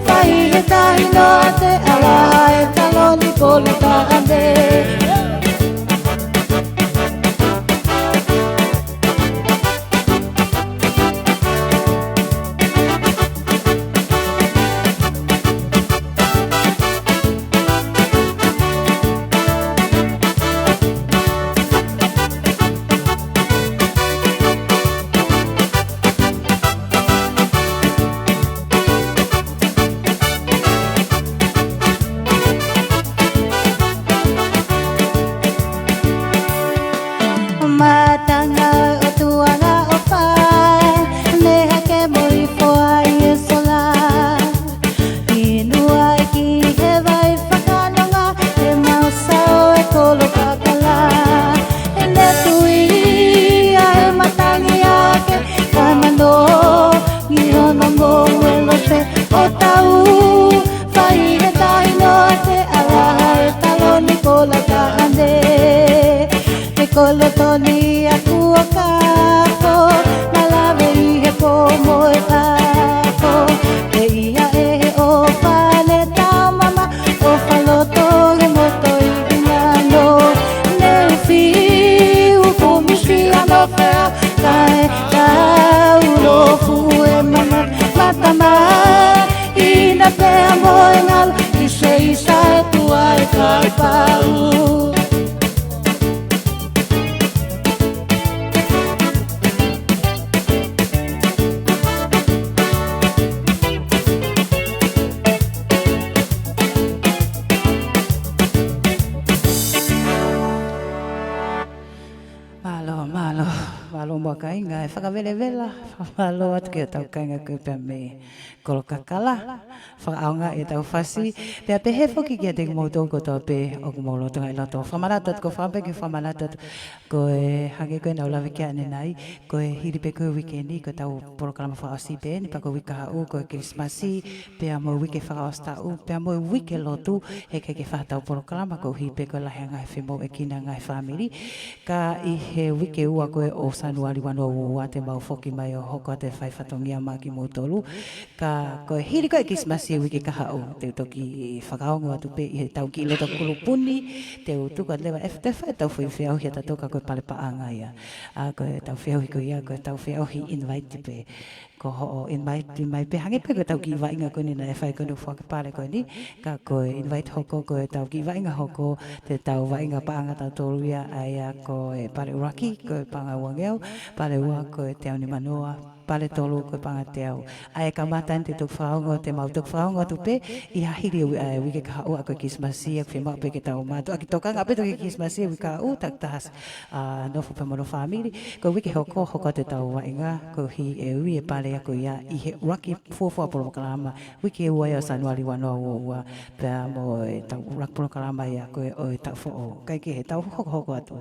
Fai he tahi noa te ala e taloni polo taʻane. Mātanga ʻo Tuʻangaʻofa, ne hake mo e foai e sola. Inu ai ki he vai fakanonga, he mau sao e kolo kakala. Ne tui ʻa e matangi ake, kae mano, ni ono ngoue lose ʻo tau. Fai he tahi noa te ala e taloni polo taʻane. Te kolo toni aku ʻo kafo, malave ʻi he pō mo e kafo. Te ia ʻe he ʻofa ne taumama, ʻofa loto he moto ʻi hinano. Ne ufi, ufu misi ano fea, kae kau lo fu e mana, matama. ʻIna pea mo e ngalo, ʻi se isa e tua e kai pau. Mālō, mālō, mālō muʻa kāinga, ʻe fakavelevela, mālō atu ki hotau kāinga ko ē pea mei Kolokakala, fakaʻaongaʻi ʻetau fasi, pea pehē foki kiate kimoutolu kotoa pē ʻoku mou lolotonga ʻi loto. Fakamanatu atu, ko e fakamanatu atu, ko e hangē ko ʻeku lave ki ai ʻanenai, ko e hili pē ko ē uike ni, ko ʻetau polokalama fakaʻosi pē eni, pea ko e uike kahaʻu, ko e Kilisimasi, pea mo e uike fakaʻosi taʻu, pea mo e uike lotu, heʻikai ke fai haʻatau polokalama koeʻuhi pē ko e lahi ange e femoʻuekina ange e fāmili. Ka ʻi he uike ua ko ē ʻo Sānuali ua noa ua ua te mau foki mai ʻo hoko atu e fai fatongia maʻa kimoutolu. Ka ko e hili ko ē Kilisimasi e uike kahaʻu, te u toki fakaongo atu pē ʻi heʻetau kiʻi loto kulupuni, te u tuku atu leva ʻe F T F ʻetau foʻi feʻauhi ʻatautolu ka ko e pale paʻanga ia. ʻA ko ʻetau feʻauhi ko ia, ko ʻetau feʻauhi invite pē. Ko hoʻo invite mai pē hangē pē ko ʻetau kiʻi vaʻinga ko eni naʻe fai ko eni ʻo foaki pale ko eni. Ka ko e invite hoko ko ʻetau kiʻi vaʻinga hoko, te tau vaʻinga paʻanga tautolu ia, ʻa ia ko e pale ʻuluaki, ko e paʻanga uangeau, pale ua, ko e teau nimanoa, pale tolu, ko e paʻanga teau. ʻA ia kamata eni te toki fakaongo, te mau toki fakaongo atu pē, ʻi he hili e ui-, ʻa e uike kahaʻu ʻa ko e Kilisimasi, ʻoku fiemaʻu pē ke tau mātuʻaki tokanga pē toki Kilisimasi e uike kahaʻu, takitaha ʻa, nofo pē mo hono fāmili, ko e uike hoko, hoko atu ʻetau vaʻinga, koeʻuhi ʻe ui e pale ia ko ia ʻi he ʻuluaki fuofua polokalama, uike ua ia ʻo Sānuali ua noa ua ua, pea mo ʻetau ʻuluaki polokalama ia ko ē ʻo e taʻu foʻou. Kae kehe, tau hokohoko atu.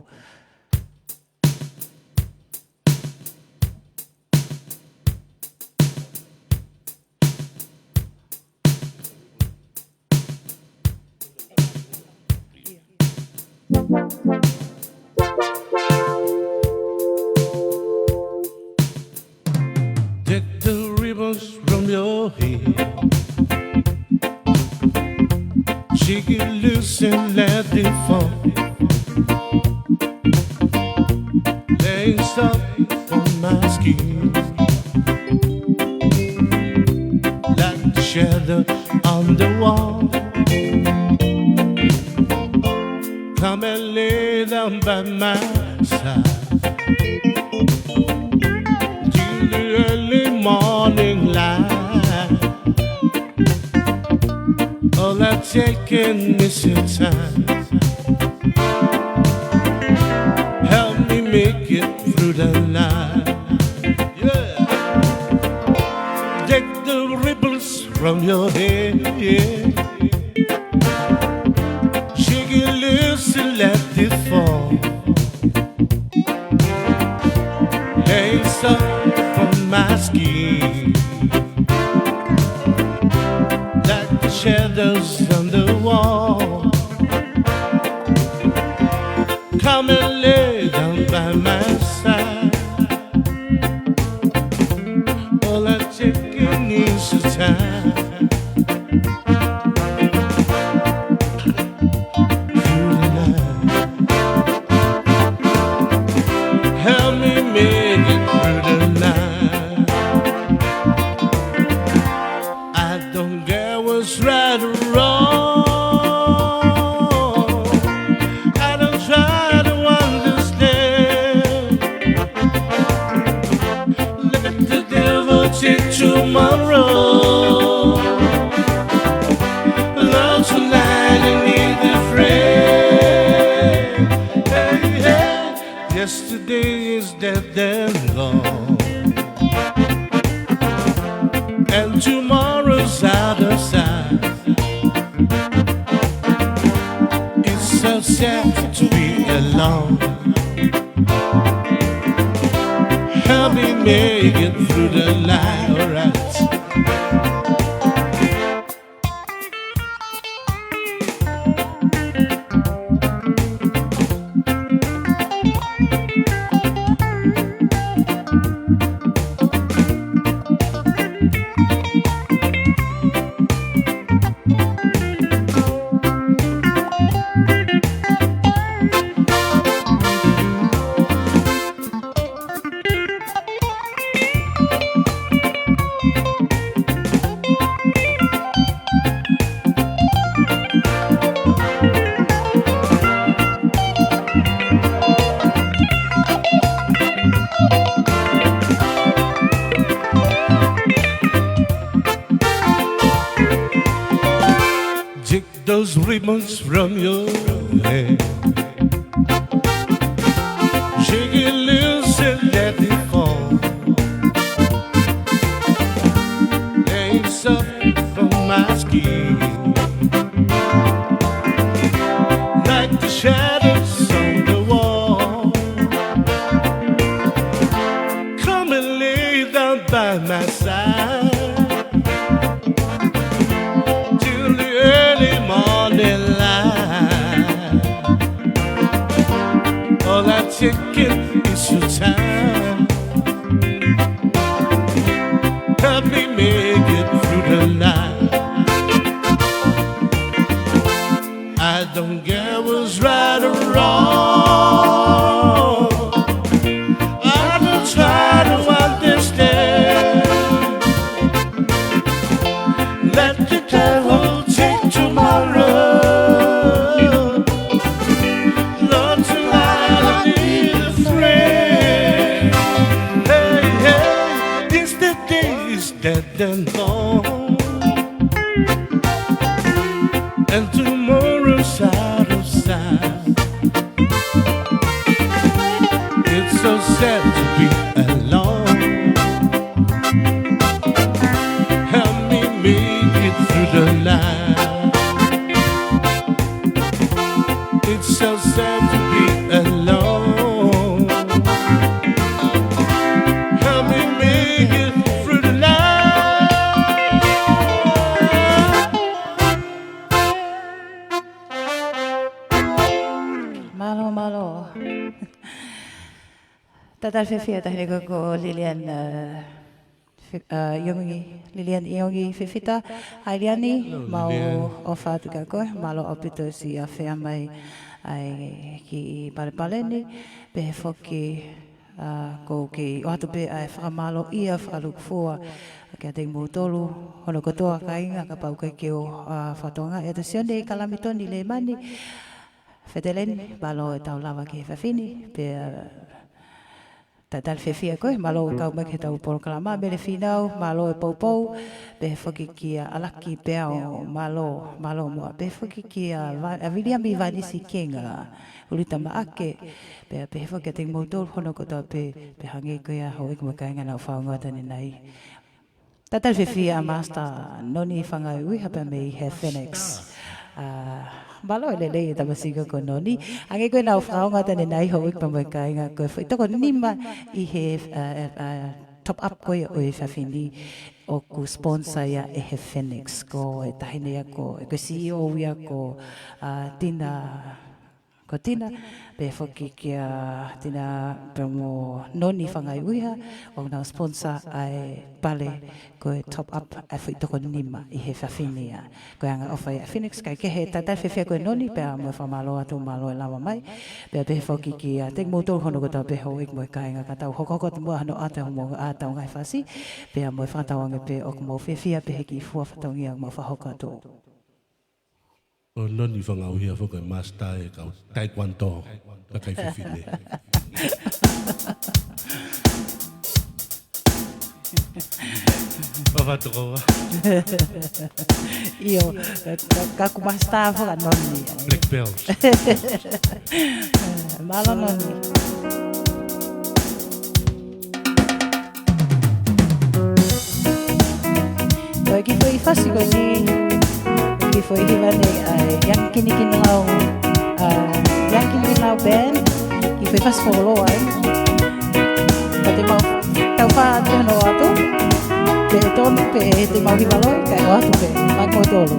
Take the ribbons from your hair. Shake it loose and let it fall. Lace up on my skin like the shadow on the wall. Come and lay down by my side till the early morning light. All I take in is your time. Help me make it through the night. Yeah. Take the ripples from your hair. Shake it loose and let it fall. Lace up on my skin like the shadows on the wall. Come and lay down by my side. All I take in is your time. Through the night. Help me make it through the night. I don't care what's right or wrong. I don't try to understand. Let the devil take tomorrow. Love tonight and need a friend. Hey, hey. Yesterday is dead and gone, and tomorrow's out of sight. It's so sad to be alone. Help me make it through the night, alright. Take those ribbons from your hair. Shake it loose and let it fall. Lace up on my skin like the shadows on the wall. Come and lay down by my side till the early morning light. Then gone, and tomorrow's out of sight. It's so sad to be alone. Help me make it through the night. It's so sad to be alone. Help me make it through the night. Mālō, mālō. Tatali fiefia taha ni ko, ko Lilian, uh, Fe-, uh, Iongi, Lilian Iongi Fifita. Hai Liliani, mau ʻofa atu kia koe, mālō ʻaupito siʻa feʻao mai ai ki palepale ni, pehē foki, uh, ko e kiʻi ʻoatu pē ʻa e fakamālō ia fakalūkufua kiate kimoutolu hono kotoa kāinga, kapau ʻoku ʻikai ke u, uh, fakatokangaʻi atu, Sione Kalamitoni Lemani, Feteleni, mālō e tau lava ki he efiafi ni, pea, uh, tatali fiefia koe, mālō e kau mai ki he tau polokalama, Mele Finau, mālō e poupou, pehē foki kia ʻAlaki Peao, mālō, mālō muʻa, pehē foki kia Va-, ʻa Viliami Vanisi Kenga, Ulita Maʻake, pea pehē foki kiate kimoutolu hono kotoa pē, pea hangē ko ia houʻeiki mo e kāinga naʻa ku fakaongo atu ʻanenai. Tatali fiefia ʻa Master Noni Fangaiuiha pea mei he Phoenix. Ah, mālō e lelei e tamasiʻi ko Noni. Hangē ko ia naʻa ku fakaongo atu ʻanenai houʻeiki pea mo e kāinga, ko e foʻi toko nima ʻi he, ah, ah, top up ko ia ʻo e efiafi ni ʻoku sponsor ia ʻe he Phoenix, ko e taʻahine ia ko, ko e C E O ia ko, ah, Tina Ko Tina, pehē foki kia Tina pea mo Noni Fangaiuiha, ʻoku nau sponsor ʻa e pale ko e top up ʻa e foʻi toko nima ʻi he efiafi ni ia. Ko e anga ʻofa ia ʻa Phoenix, kae kehe, tatali fiefia koe Noni, pea mo e fakamālō atu, mālō e lava mai. Pea pehē foki kiate kimoutolu hono kotoa pē houʻeiki mo e kāinga, ka tau hokohoko atu muʻa hono ʻoatu hoʻomou ʻā tauange fasi, pea mo e fakatauange pē ʻoku mou fiefia pē he kiʻi fua fatongia ʻoku mau fakahoko atu. ʻO Noni Fangaiuiha foki e master e kau taekwondo, kakai fefine. Papa toko ua. ʻIo, ka, ka, ka ʻoku master foki ʻa Noni. Black belt. Mālō Noni. Ko e kiʻi foʻi fasi ko eni, kiʻi foʻi hiva nei ʻa e Young Kinikinau, uh, Young Kinikinau Band, kiʻi foʻi fasi foʻou ai. Ka te mau tau fā atu hono ʻoatu, pea tonu pē te mau hiva loi, kae ʻoatu pē, mai ko tolu.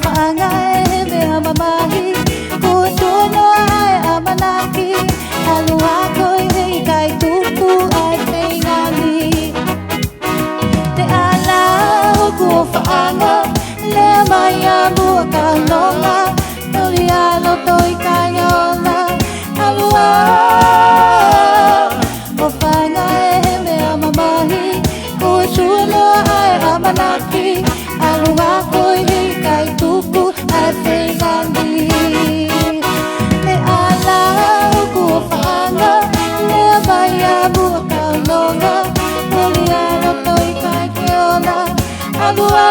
Faʻanga ʻe he meʻa mamahi, kuo tunoa ʻa e ʻamanaki, ʻalu ā koe he ʻikai tuku ʻa e feinga ni. Te ala hoku ʻofaʻanga, lea mai ʻa muʻa kau nonga, toli ʻa loto ʻikai ola, ʻalu ā. ʻOfaʻanga ʻe he meʻa mamahi, kuo tunoa ʻa e ʻamanaki, ʻalu ā koe he ʻikai tuku ʻa e feinga ni. Te ala hoku ʻofaʻanga, lea mai ʻa muʻa kau nonga, toli ʻa loto ʻikai ke ola, ʻalu ā.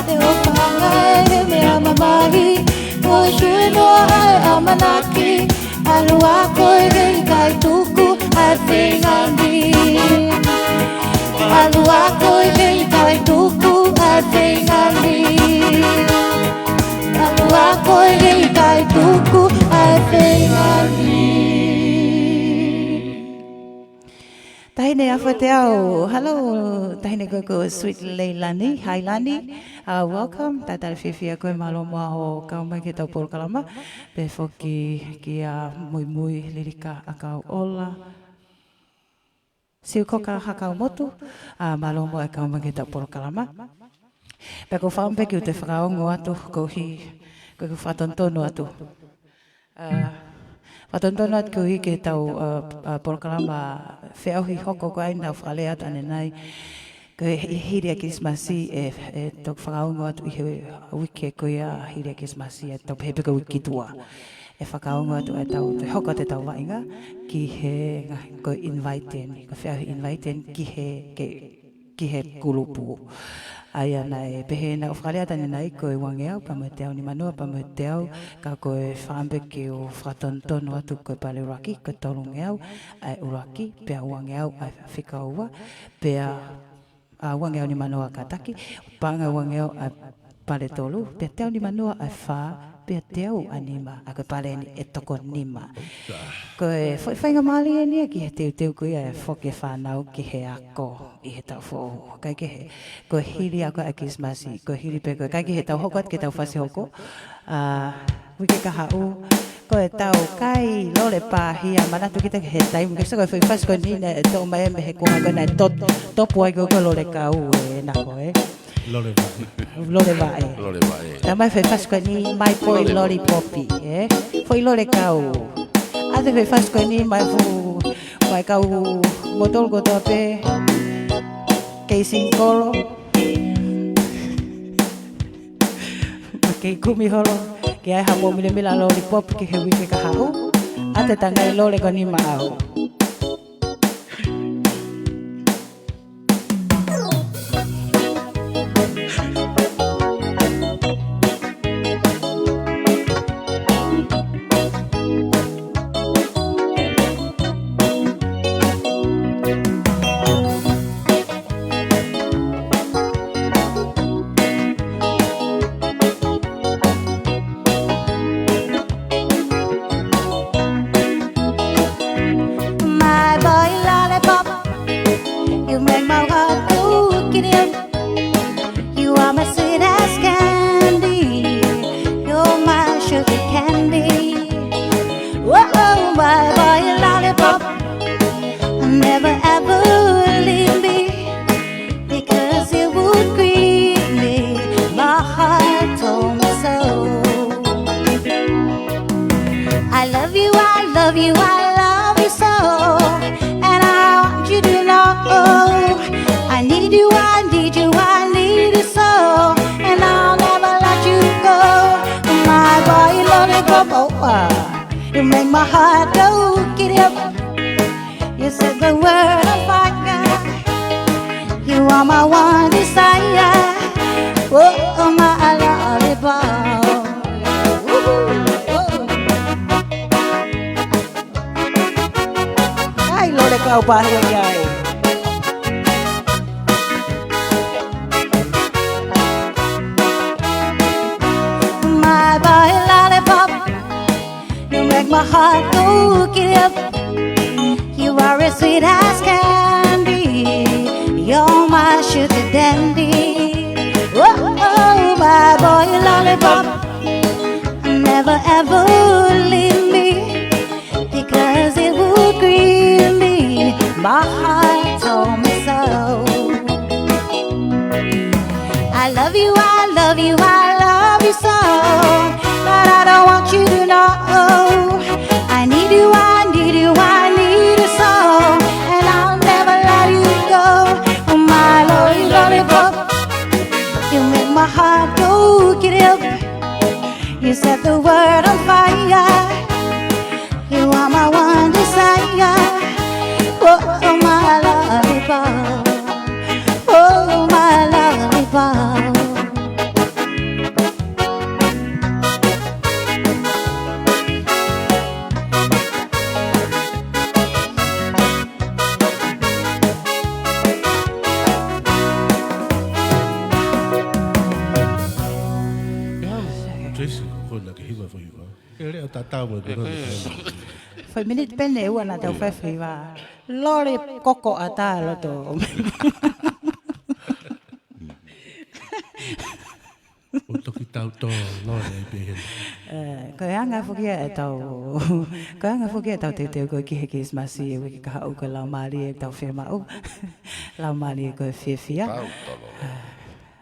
Te ʻofaʻanga ʻe he meʻa mamahi, kuo tunoa ʻa e ʻamanaki, ʻalu ā koe he ʻikai tuku ʻa e feinga ni. ʻAlu ā koe he ʻikai tuku ʻa e feinga ni. ʻAlu ā koe he ʻikai tuku ʻa e feinga ni. Taʻahine Afateau, hello, taʻahine ko ē ko Sweet Leilani, Hailani, uh, welcome, talitali fiefia koe, mālō muʻa hoʻo kau mai ki heʻetau polokalama, pea foki kia Muimui Lilika ʻAkauʻola Siukoka Hakaumotu, uh, mālō muʻa e kau mai ki heʻetau polokalama. Pea ʻoku ou fakaʻamu pē ke u toe fakaongo atu, koeʻuhi, ko ʻeku fakatonutonu atu. Uh, fakatonutonu atu koeʻuhi ki heʻetau, uh, uh, polokalama feʻauhi hoko ko ē naʻa ku fakalea atu ʻanenai. Ko e hili ʻa Kilisimasi ʻe, ʻe toki fakaongo atu ʻi he uike ko ia hili ʻa Kilisimasi ʻe toki pehē pē ko e uike ki tuʻa. ʻE fakaongo atu ʻetau, toe hoko atu ʻetau vaʻinga ki he ngaahi, ko e invite eni, ko e feʻauhi invite eni ki he, ke, ki he kulupu. ʻA ia naʻe pehē naʻa ku fakalea atu ʻanenai ko e uangeau pea mo e teau nimanoa pea mo e teau, ka ko e fakaʻamu pē ke u fakatonutonu atu ko e pale ʻuluaki, ko e tolungeau ʻa e ʻuluaki, pea uangeau ʻa e fika ua, pea, ā, uangeau nimanoa kātaki, paʻanga uangeau ʻa e pale tolu, pea teau nimanoa ʻa e fā, pea teau ʻa e nima, ʻa ko e pale eni ʻe toko nima. Ko e fo-, faingamālie eni ia ki he teuteu ko ia ʻa e foki e fānau ki he ako ʻi he taʻu foʻou. Kae kehe, ko e hili ʻa ko ē ʻa Kilisimasi, ko e hili pē ko ē, kae kehe tau hoko atu ki heʻetau fasi hoko. Ā, uike kahaʻu, ko ʻetau kai lole pāhia, manatu kita ki he taimi, ke soko e foʻi fasi ko eni naʻe toʻo mai mei he kuonga ko ē naʻe tot-, topu ai ko ē ko e lole kau ē, naʻa ko ē. Lole vaʻe. Lole vaʻe. Lole vaʻe. Talamai e foʻi fasi ko eni, mai foʻi lole popi, ē? Foʻi lole kau. ʻAtu e foʻi fasi ko eni, mai fu-, mai kau motolu kotoa pē, kei singikolo. Kei kumi holo, ke ʻai ha mou milemila lole popi ki he uike kahaʻu. ʻAtu e tangai lole ko eni maʻau. My boy lollipop, you make my heart go giddy up. You are my sweet as candy. You're my sugar candy. Whoa, my boy lollipop, never ever leave me, because you would grieve me, my heart told me so. I love you, I love you, I love you so. And I want you to know I need you, I need you, I need you so. And I'll never let you go. My boy lollipop, oh, uh, you make my heart go giddy up. You set the world on fire. You are my one desire. Oh, my lollipop. Woohoo. Oh. Ai, lole kau pāhia ki ai. My boy lollipop, you make my heart go giddy up. You are as sweet as candy. You're my sugar dandy. Whoa, Believe me, because it would grieve me. My heart told me so. I love you, I love you, I love you so. But I don't want you to know. I need you, I need you, I need you so. And I'll never let you go. Oh, my lolly lollipop, you make my heart go get up. You set the world on fire. You are my one desire. Oh, oh, my lollipop. Oh, my lollipop. Tracy, ko na ke hiva fo hiva. Ke lea tatau mo e kona. Fai miniti pē ʻe ua naʻa tau fai fo hiva. Lole koko ʻatā loto. ʻO toki tau tō lole ai pē hena. Eh, ko e anga foki ʻetau, ko e anga foki ʻetau teuteu ko ē ki he Kilisimasi ʻi he uike kahaʻu, ko e laumālie ʻetau fiemaʻu. Laumālie ko e fiefia. Pau tolo.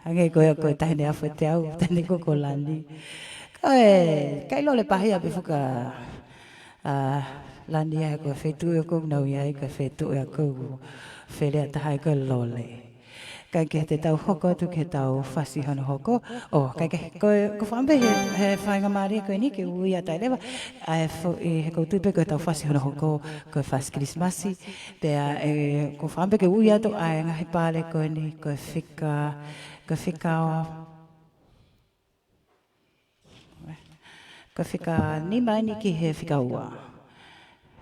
Hangē ko e, ko e taʻahine Afu ʻe teau, taʻahine ko ē ko Lani. Ko e, kai lole pahia pē fuka, ʻa Lani ia ko e feituʻu ʻoku nau ʻi ai, ko e feituʻu ʻoku felea taha ai ko e lole. Kae kehe te tau hoko atu ki heʻetau fasi hono hoko. ʻO, kae kehe, ko e, ʻoku ou fakaʻamu pē he, he faingamālie ko eni ke u ui atu ai leva. ʻA e fo-, ʻi he ʻoku ou tui pē ko ʻetau fasi hono hoko, ko e fasi Kilisimasi. Pea, ē, ʻoku ou fakaʻamu pē ke u ui atu ʻa e ngaahi pale ko eni, ko e fika, ko e fika, ko e fika nima eni ki he fika ua.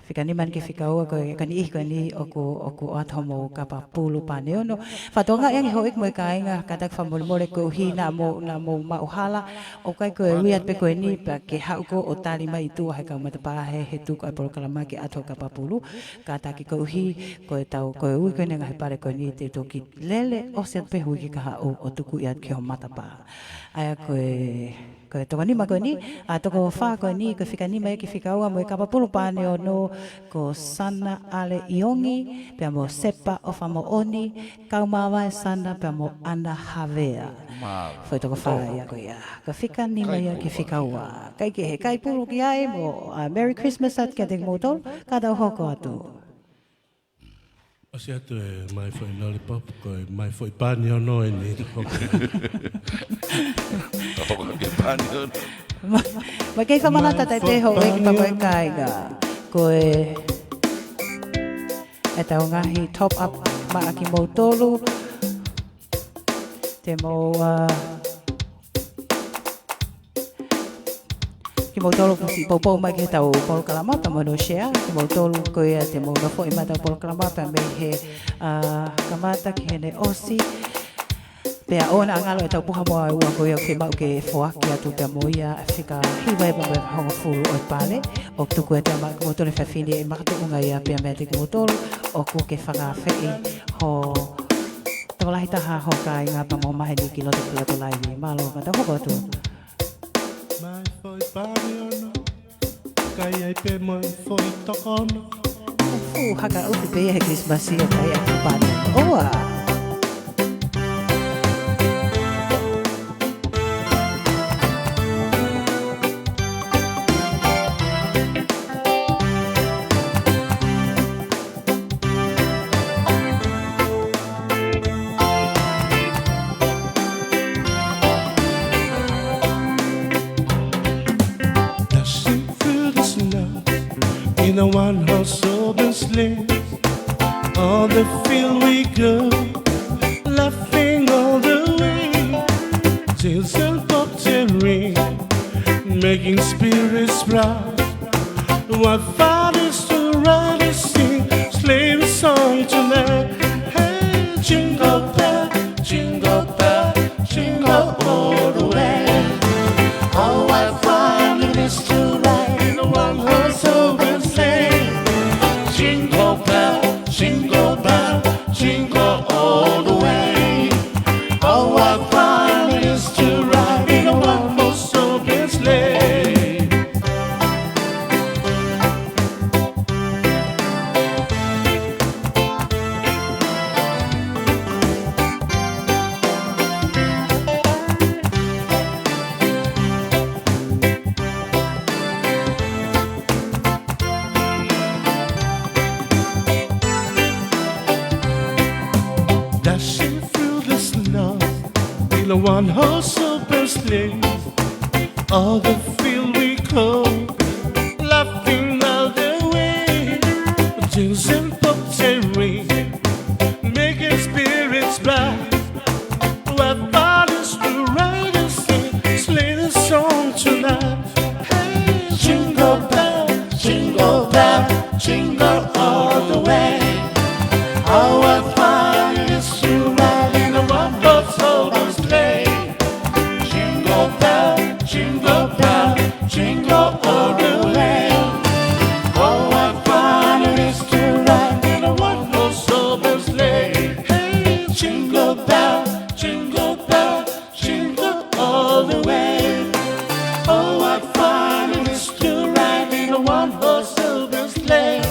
Fika nima eni ki he fika ua, ko e, ko e niʻihi ko eni ʻoku, ʻoku ʻoatu hoʻomou kapa pulu pane ono. Fakatokangaʻi ange houʻeiki mo e kāinga, kātaki fakamolemole koeʻuhi naʻa mou, naʻa mou maʻu hala, ʻoku ʻikai ko e ui atu pē ko eni, pea ke haʻu koe ʻo tali mai ʻi tuʻa he kau matapā he, he tuku ʻa e polokalama ke ʻoatu e kapa pulu. Kātaki koeʻuhi, ko ʻetau, ko e ui ko eni e ngaahi pale ko eni te u toki lele ʻosi atu pē he uike kahaʻu ʻo tukuʻi atu ki hoʻo matapā. ʻA ia ko e, ko e toko nima ko eni, ʻa e toko fā ko eni, ko e fika nima ia ki he fika ua mo e kapa pulu pane ono, ko Sana ʻAleʻiongi, pea mo Sepa ʻOfamoʻoni, Kaumavae Sana pea mo ʻAna Havea. Mālō. Foʻi toko fā ia ko ia. Ko e fika nima ia ki he fika ua. Kae kehe, kai pulu ki ai mo, ʻa, Merry Christmas atu kiate kimoutolu, ka tau hoko atu. ʻOsi atu e mai foʻi lollipop, ko e mai foʻi pane ono eni. Hoko ki he pane ono. Ma, ma kei fakamanatu atu ai pē houʻeiki pea mo e kāinga. Ko e, ʻetau ngaahi top up maʻa kimoutolu. Te mou, ʻa, kimoutolu kuo siʻi poupou mai ki heʻetau polokalama, pea mo hono share, kimoutolu ko ia te mou nofoʻi mai ʻetau polokalama, pea mei he, ʻa, kamata ki heʻene ʻosi. Pea ʻoua naʻa ngalo ʻetau puha mo e ua ko ia ʻoku fiemaʻu ke foaki atu pea mo ia, fika hiva ʻe pea mo e hongofulu ʻo e pale, ʻoku tuku atu maʻa kimoutolu he efiafi ni ʻe makatuʻunga ia pea meiate kimoutolu, ʻoku ke fakaafeʻi ho tokolahi taha ho kāinga pea mo maheni ki loto ki loto laivi. Mālō, ka tau hoko atu. Mai foʻi pane ono, kai ai pē mo e foʻi toko ono. Fuʻu haka ʻufi pē ia he Kilisimasi ʻo kai ʻaki e pane. ʻOua. Dashing through the snow in a one-horse open sleigh. On the field we go, laughing all the way. Jingle bell, jingle bell, making spirits bright. What fun it is to ride and sing sleigh song tonight. Hey, jingle bell, jingle bell, jingle all the way. Oh, what fun it is to ride in a one-horse open sleigh. Jingle bell, jingle bell, jingle all the way. Oh, what fun it is to ride in a one-horse open sleigh. One horse open sleigh, all the field we go, laughing all the way. Jingle and pottery, making spirits bright. What fun is to ride and sing, sleighing song tonight. Hey, jingle bell, jingle bell, jingle all the way. Oh, what fun it is to ride in a one-horse open sleigh. Jingle bell, jingle bell, jingle all the way. Oh, what fun it is to ride in a one-horse open sleigh. Hey, jingle bell, jingle bell, jingle all the way. Oh, what fun it is to ride in a one-horse open sleigh.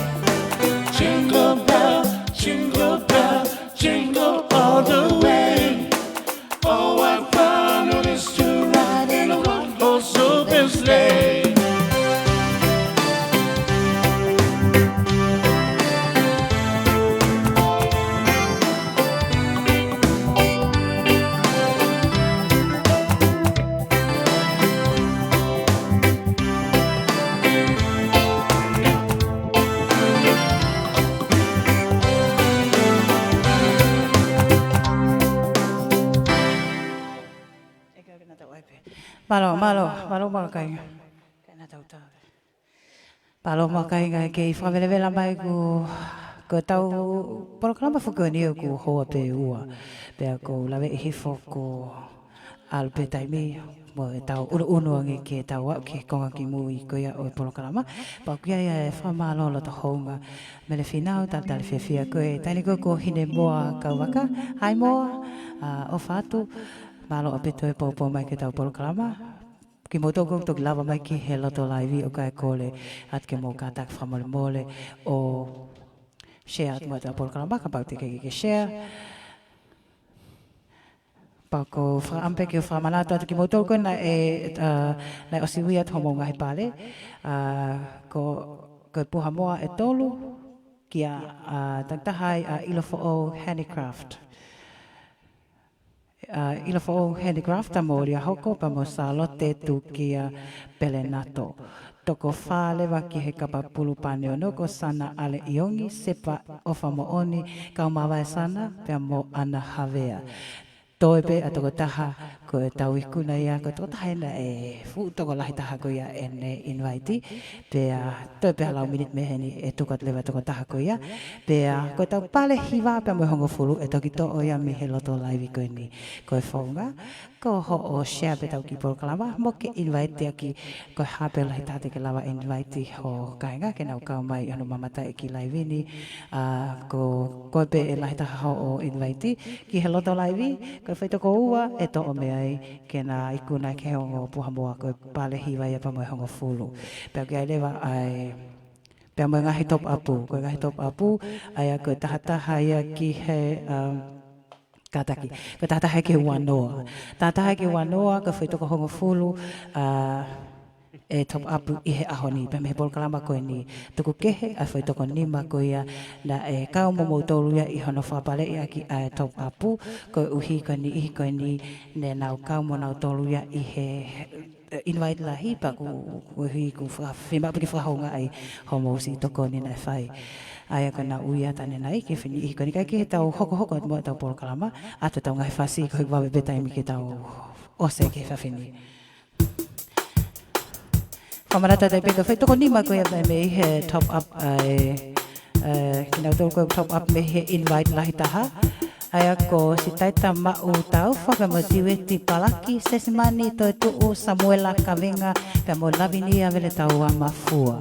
Jingle bell, jingle bell, jingle all the way. Oh, what fun it is to ride in a one-horse open sleigh. Mālō, mālō, mālō, mālō kāinga. Mālō mālō kāinga kei fakavelavela mai ko, ko ʻetau polokalama foki ko eni ʻoku houa pē ua. Pea ʻoku ou laveʻi hifo ko ʻalu pē taimi mo ʻetau ʻunuʻunu ange ke tau aʻu ki he konga kimui ko ia ʻo e polokalama. Pea ʻoku ʻi ai ʻa e fakamālō loto houngaʻia mei he fānau, talitali fiefia ko e taimi ko ē ko Hinemoa Kauvaka. Hai Moa, ʻofa atu, mālō ʻaupito e poupou mai ki heʻetau polokalama. Kimoutolu ʻoku toki lava mai ki he loto laivi ʻoku ʻikai kole atu ke mou kātaki fakamolemole ʻo share atu mo ʻetau polokalama, kapau te ke, ke share. Pea ʻoku ou fakaʻamu pē ke u fakamanatu atu kimoutolu ko ē naʻe, ʻa, naʻe ʻosi ui atu homou ngaahi pale, ʻa, ko, ko e puha moa ʻe tolu, kia, ʻa, takitaha ai ʻa ʻIlofoʻou Handicraft. ʻA, ʻIlofoʻou Handicraft, ʻa Molia Hoko, pea mo Sālote Tukia Pelenato. Toko fā leva ki he kapa pulu pane ono ko Sana ʻAleʻiongi, Sepa ʻOfamoʻoni, Kaumavae Sana, pea mo ʻAna Havea. Toe pē ʻa e tokotaha ko ʻetau ikuna ia, ko e tokotaha ena ʻe fuʻu tokolahi taha ko ia ʻene invite. Pea toe pē ha lau miniti mei heni ʻe tuku atu leva e tokotaha ko ia. Pea ko ʻetau pale hiva pea mo e hongofulu ʻe toki toʻo ia mei he loto laivi ko eni. Ko e founga, ko hoʻo share pē ʻetau kiʻi polokalama, mo ke invite ʻaki ko e hā pē lahi taha te ke lava invite ho kāinga ke nau kau mai ʻi hono mamata e kiʻi laivi ni. ʻA, ko, ko koe pē ʻe lahi taha hoʻo invite ki he loto laivi, ko e foʻi toko ua ʻe toʻo mei ai ke na ikuna ki he ongo puha moa ko e pale hiva ia pea mo e hongofulu. Pea ʻoku ʻi ai leva ʻa e, pea mo e ngaahi top up, ko e ngaahi top up, ʻa ia ko e tahataha ia ki he, um, kātaki, ko e tahataha ki he uanoa. Tahataha ki he uanoa, ko e foʻi toko hongofulu, ʻa, ʻe top up ʻi he ʻaho ni, pea mei he polokalama ko eni. Tuku kehe ʻa e foʻi toko nima ko ia naʻe kau mo moutolu ia ʻi hono fakapaleʻi ʻaki ʻa e top up, koeʻuhi ko e niʻihi ko eni ne nau kau mo nautolu ia ʻi he, ʻe, invite lahi pea ʻoku, koeʻuhi ʻoku faka-, fiemaʻu pē ke fakahoungaʻi homou siʻi tokoni naʻe fai. ʻA ia ko ʻenau ui atu ʻanenai ki he niʻihi ko eni kae kehe ʻetau hokohoko atu mo ʻetau polokalama, ʻoatu ʻetau ngaahi fasi koeʻuhi ʻoku vave pē taimi ke tau ʻosi ki he efiafi ni. Fakamanatu atu pē ko e foʻi toko nima ko ia pea mei he top up ʻa e, ʻe, kinautolu ko e top up mei he invite lahi taha. ʻA ia ko Sitaita Maʻu Taufa pea mo Tiueti Palaki, Sesimani Toetuʻu, Samuela Kavenga, pea mo Lavinia Veletaua Mafua.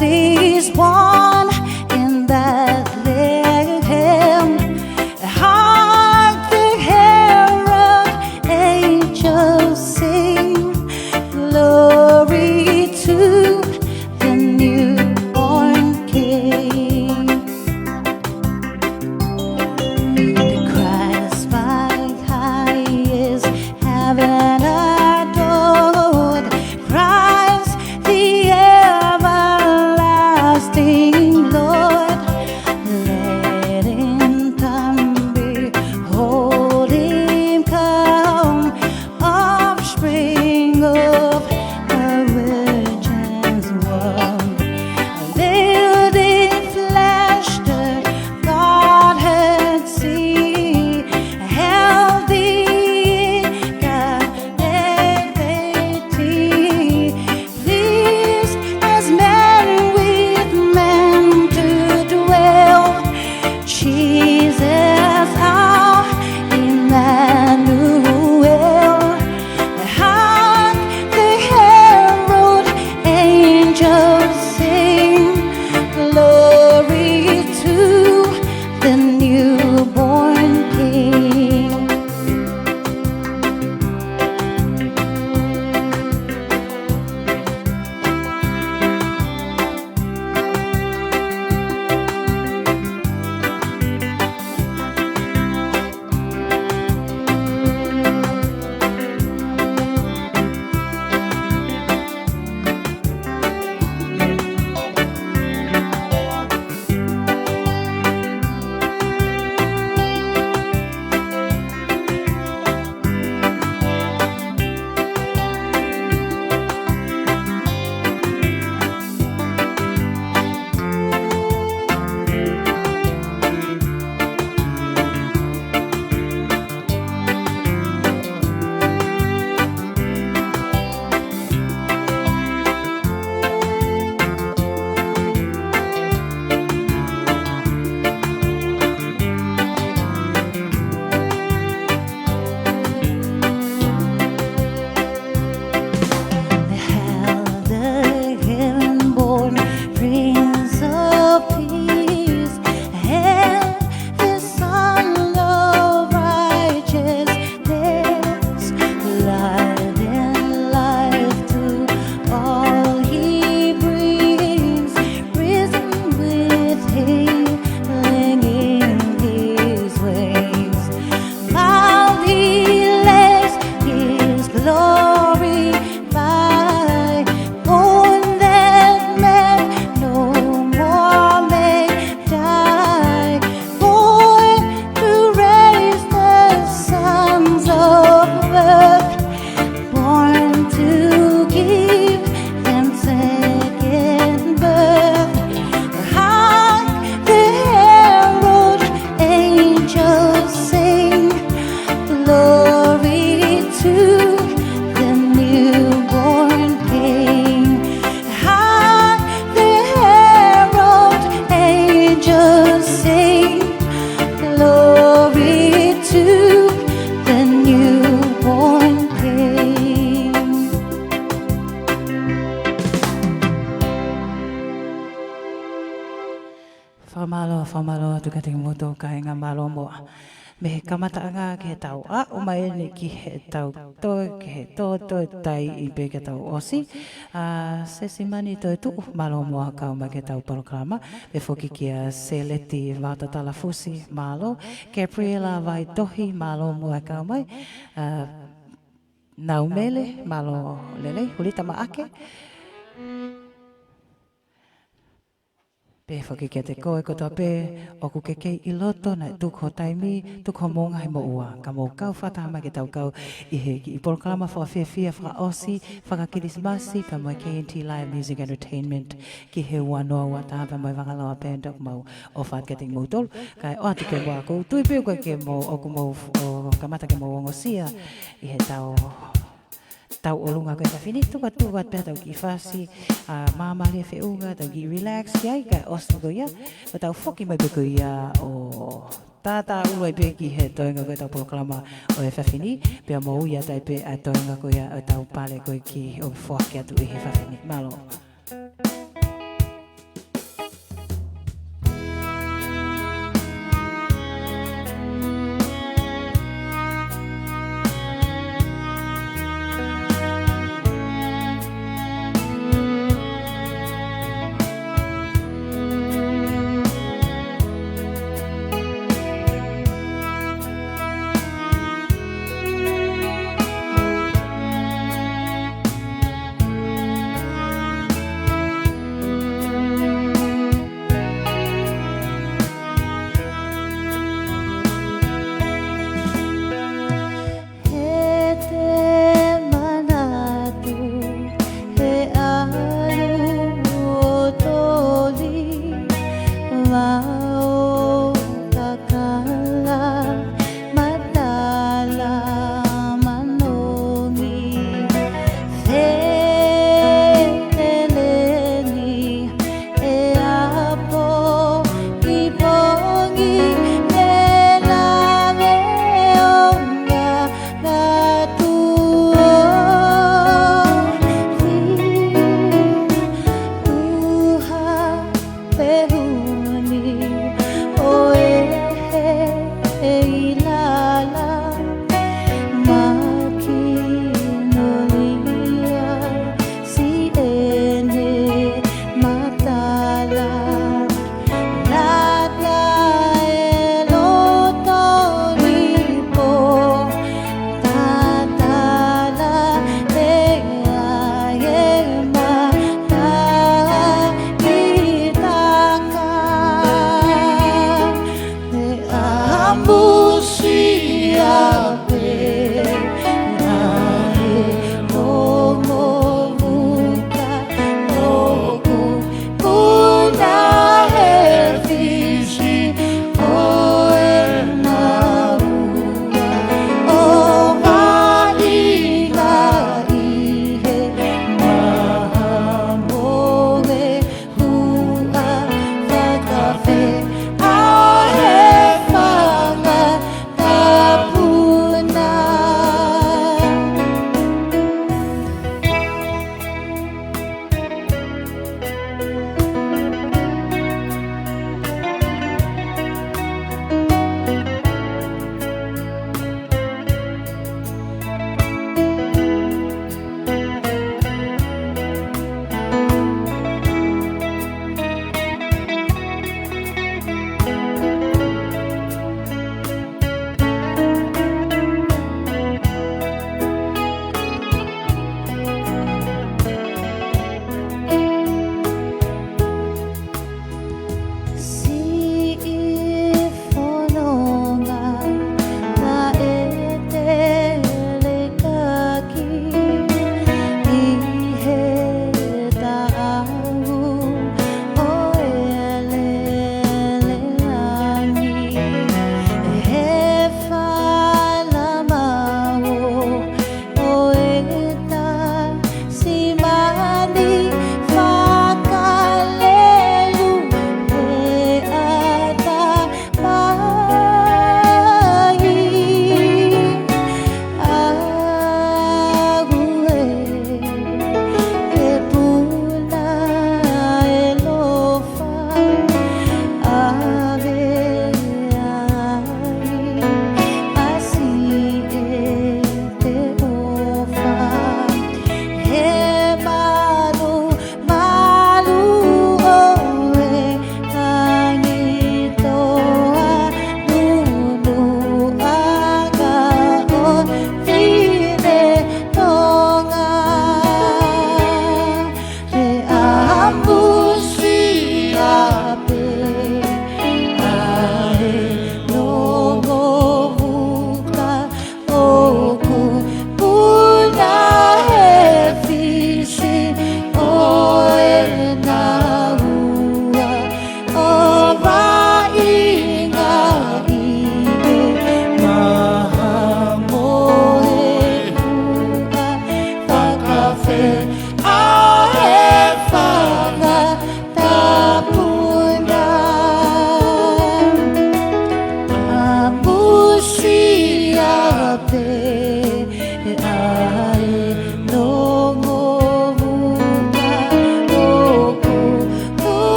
This born in Bethlehem, hark the herald angels sing, glory to the newborn King. The Christ by highest heaven adored, Christ the everlasting Lord. Let him come, behold him come, offspring of a virgin's womb. Veiled in flesh, the Godhead see, held the incarnate deity, pleased as man with man to dwell. Jesus our Emmanuel. Hark the herald angels sing, glory to the newborn King. Hail the heaven-born Prince of Peace. Hail the Sun of Righteousness, light and life to all he brings, risen with healing in his wings. Mild he lays his glory by, born that man no more may die, born to raise the sons of earth, born to give them second birth. Hark the herald angels sing, glory to the newborn King. Hark the herald angels sing, glory to the newborn King. Fakamālō, fakamālō atu kiate kimoutolu kāinga, mālō muʻa mei he kamataʻanga ki he tau aʻu mai eni ki he tau toe, ki he toe, toe tai ʻi pē ki he tau ʻosi. ʻA Sesimani Toetuʻu, mālō muʻa kau mai ki he tau polokalama. Pehē foki kia Seleti Vaotatalafusi, mālō. Gabriela Vaitohi, mālō muʻa kau mai. ʻA Naumele, mālō lelei. Hulita Maʻake. Pehē foki kiate koe kotoa pē ʻoku ke kei ʻi loto naʻe tuku ho taimi, tuku hoʻomou ngaahi moʻua, ka mou kau fakataha mai ke tau kau ʻi he kiʻi polokalama fakafiefia fakaʻosi faka-Kilisimasi pea mo e K N T Live Music Entertainment ki he ua noa ua taha pea mo e Vangaloa Band ʻoku mau ʻofa atu kiate kimoutolu. Kae ʻoatu pē muʻa, ʻoku ou tui pē ʻoku ke mou, ʻoku mou, ʻo kamata ke mou ongosia ʻi he tau tau ʻolunga ko e efiafi ni, tuku atu pē ha tau kiʻi fasi, ʻa, māmālie feʻunga, tau kiʻi relax ki ai, kae ʻosi ko ia, ʻo tau foki mai pē ko ia ʻo tātāʻulu ai pē ki he toenga ko e tau polokalama ʻo e efiafi ni, pea mou ʻi ai pē ʻa e toenga ko ia ʻo e tau pale ko ē ki ʻo foaki atu ʻi he efiafi ni. Mālō.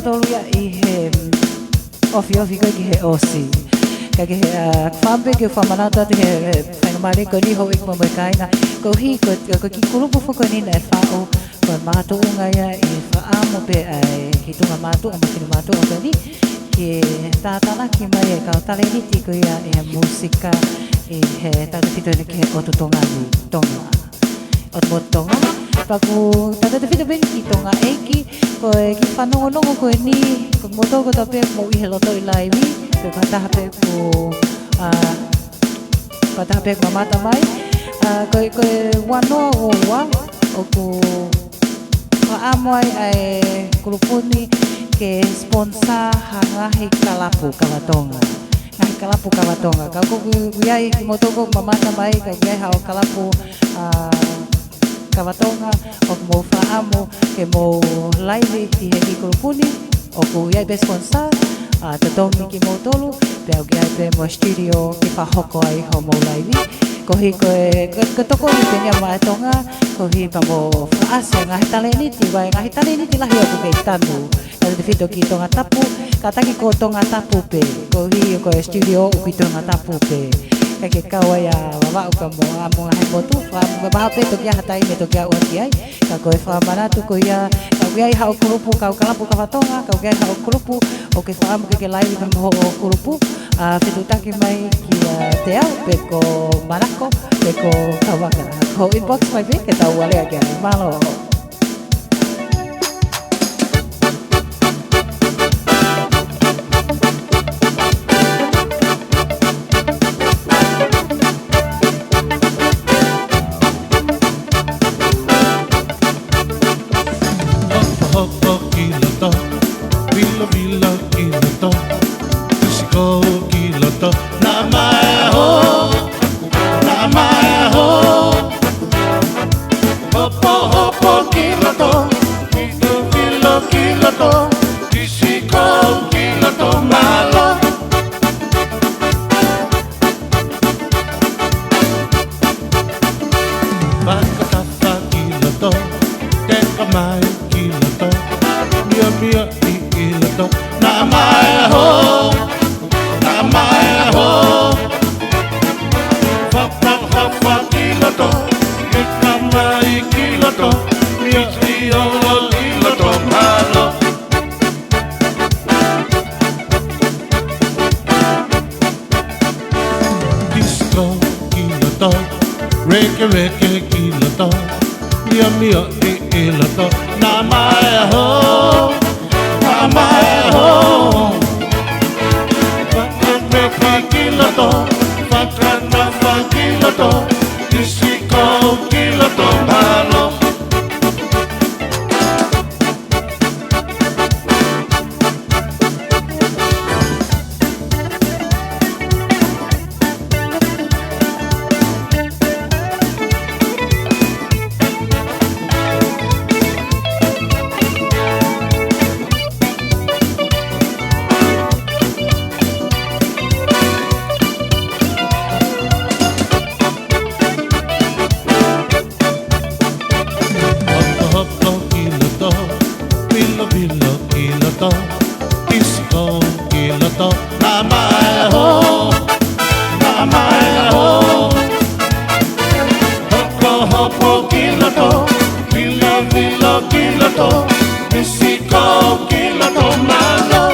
tolu ia ʻi he ofiofi ko ē ki he ʻosi. Ka ke, ʻa, fakaʻamu pē ke fakamanatu atu he, he faingamālie ko eni houʻeiki mo e kāinga. Koeʻuhi ko, ko e kiʻi kulupu foki ko eni naʻe faʻu, ko e makatuʻunga ia ʻi he fakaʻamu pē ʻa e kiʻi tuʻunga mātuʻa mo e finemātuʻa ko eni ke tātānaki mai e kau talēniti ko ia ʻi he mūsika ʻi he tautefito eni ki he ʻOtu Tonga ni, Tonga. ʻOtu Motu Tonga. Pea ʻoku tautefito pē eni ki Tonga ʻEiki, ko e kiʻi fanongonongo ko eni, ko moutolu kotoa pē ʻoku mou ʻi he lotoʻi laivi, pe ko ha taha pē ʻoku, ʻa, ko ha taha pē ʻoku mamata mai. ʻA, ko e, ko e ua noa ua ua, ʻoku fakaʻamu ai ʻa e kulupu ni ke sponsor ha ngaahi kalapu kava Tonga. Ngaahi kalapu kava Tonga. Ka ʻoku, ʻoku ʻi ai kimoutolu ʻoku mamata mai, ka ʻoku ʻi ai haʻo kalapu, ʻa, kava Tonga, ʻoku mou fakaʻamu ke mou laivi ʻi he kiʻi kulupu ni, ʻoku ʻi ai pē sponsor, ʻa, totongi kimoutolu, pea ʻoku ʻi ai pē mo e studio ke fakahoko ai hoʻomou laivi. Koeʻuhi ko e, ko e, ko e tokoni pē eni ia maʻa Tonga, koeʻuhi pea mo fakaʻasi ʻa e ngaahi talēniti, ʻa e ngaahi talēniti lahi ʻoku kei tanu. Tautefito ki Tongatapu, kātaki ko Tongatapu pē, koeʻuhi ko e studio ʻoku ʻi Tongatapu pē. Ka ke kau ai ʻa Vavaʻu ka mo ʻAmu Ngaahi Motu, fakaʻamu ka maha pē toki ʻi ai ha taimi toki aʻu atu ki ai. Ka ko e fakamanatu ko ia, ka ʻoku ʻi ai haʻo kulupu kau kalapu kava Tonga, ka ʻoku ʻi ai haʻo kulupu, ʻoku ke fakaʻamu ke ke laivi pē mo hoʻo kulupu, ʻa, fetuʻutaki mai kia Teau, pe ko Manako, pe ko Kavaka. Ko e inbox mai pē ke tau alea ki ai. Mālō. Hopohopo ki loto, vilovilo ki loto, fisiko ki loto, naʻa mai ʻa hoʻo, naʻa mai ʻa hoʻo. Hopohopo ki loto, vilovilo ki loto, fisiko ki loto, mālō. Fakatafa ki loto, teka mai ki loto, miomio ʻi loto, naʻa mai ʻa hoʻo, naʻa mai ʻa hoʻo. Fakatafa ki loto, teka mai ki loto, miomio ʻi loto, mālō. Disco ki loto, reggae reggae ki loto, miomio ʻi loto, naʻa mai ʻa hoʻo, naʻa mai ʻa hoʻo. Fakatafa ki loto, fakatafa ki loto, disco ki loto, mālō. Hopohopo ki loto, vilovilo ki loto, disco ki loto, naʻa mai ʻa hoʻo, naʻa mai ʻa hoʻo. Hopohopo ki loto, vilovilo ki loto, disco ki loto, mālō.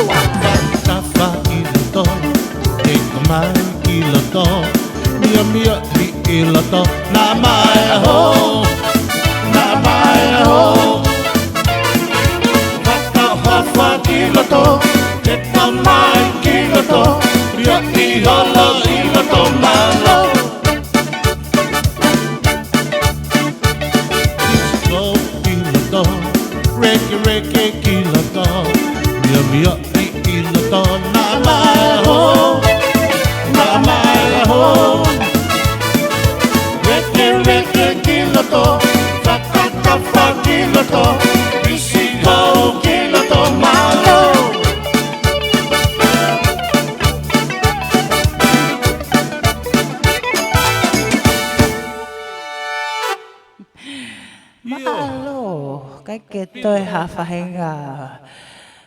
Fakatafa ki loto, teka mai ki loto, miomio ʻi loto, naʻa mai ʻa hoʻo, naʻa mai ʻa hoʻo. Fakatafa ki loto, teka mai ki loto, miomio ʻi loto, mālō. Disco ki loto, reggae reggae ki loto, miomio ʻi loto, naʻa mai ʻa hoʻo, naʻa mai ʻa hoʻo. Reggae reggae ki loto, fakatafa ki loto, disco ki loto, mālō. Mālō. ke toe ha faʻahinga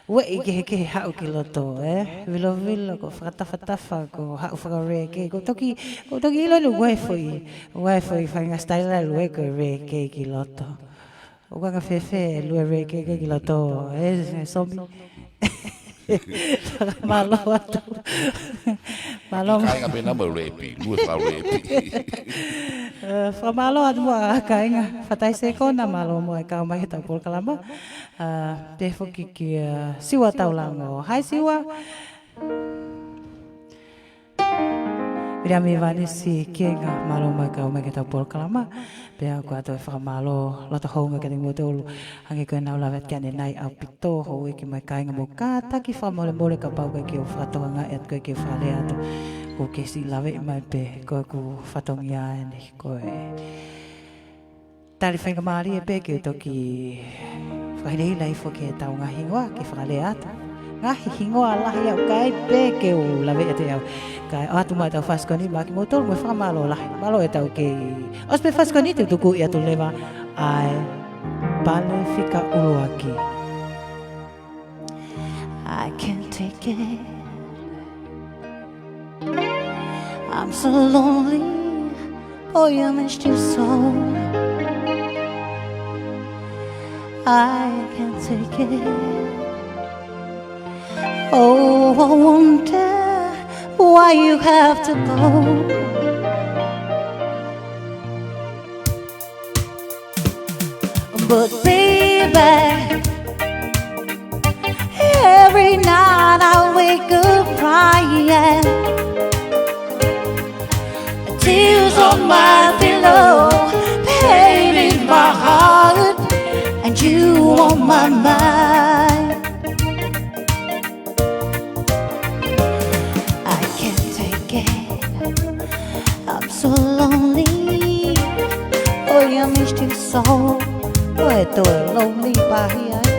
ueʻi kehekehe haʻu ki loto, ē? Vilovilo, ko e fakatafatafa, ko e haʻu fakareggae. Ko e toki, ko e toki ʻilo ʻeni ʻoku ʻi ai foʻi, ʻoku ʻi ai foʻi faʻahinga sitaila ʻe lue ko e reggae ki loto. ʻOku anga fēfē e lue reggae ki loto, ē, ē, Somi? Mālō atu. Mālō. Kāinga pē naʻa mo repi, lue fakarepi. Ē, fakamālō atu muʻa kāinga. Fatai sekona, mālō muʻa e kau mai heʻetau polokalama. Ā, pehē foki kia Siua Taulango. Hai, Siua. Viliami Vanisi Kienga, mālō muʻa e kau mai ki heʻetau polokalama. Pea ʻoku ʻoatu e fakamālō loto houngaʻia kiate kimoutolu. Hangē ko ʻenau lave atu ki ai ʻanenai ʻaupito, houʻeiki mo e kāinga, mou kātaki fakamolemole kapau ʻoku ʻikai ke u fakatokangaʻi atu, ʻikai ke u fakalea atu. Ko e kiʻi siʻi lave mai pē, ko ʻeku fatongia ʻeni, ko e tali faingamālie pē ke u toki fakahilahila hifo ki heʻetau ngaahi hingoa, ke fakalea atu. Ngaahi hingoa lahi ʻoku ʻikai pē ke u lave atu au. Kae ʻoatu mai ʻetau fasi ko ʻeni maʻa kimoutolu mo e fakamālō lahi. Mālō ʻetau kei ʻosi pē fasi ko ʻeni, te u tukuʻi atu leva ʻa e pale fika ʻuluaki. I can't take it. I'm so lonely. Boy, I missed you so. I can't take it. Oh, I wonder why you have to go. But baby, every night I wake up crying. Tears on my pillow, pain in my heart, and you on my mind. I can't take it. I'm so lonely. Oh, I missed you so. Boy, too lonely, pahi ai.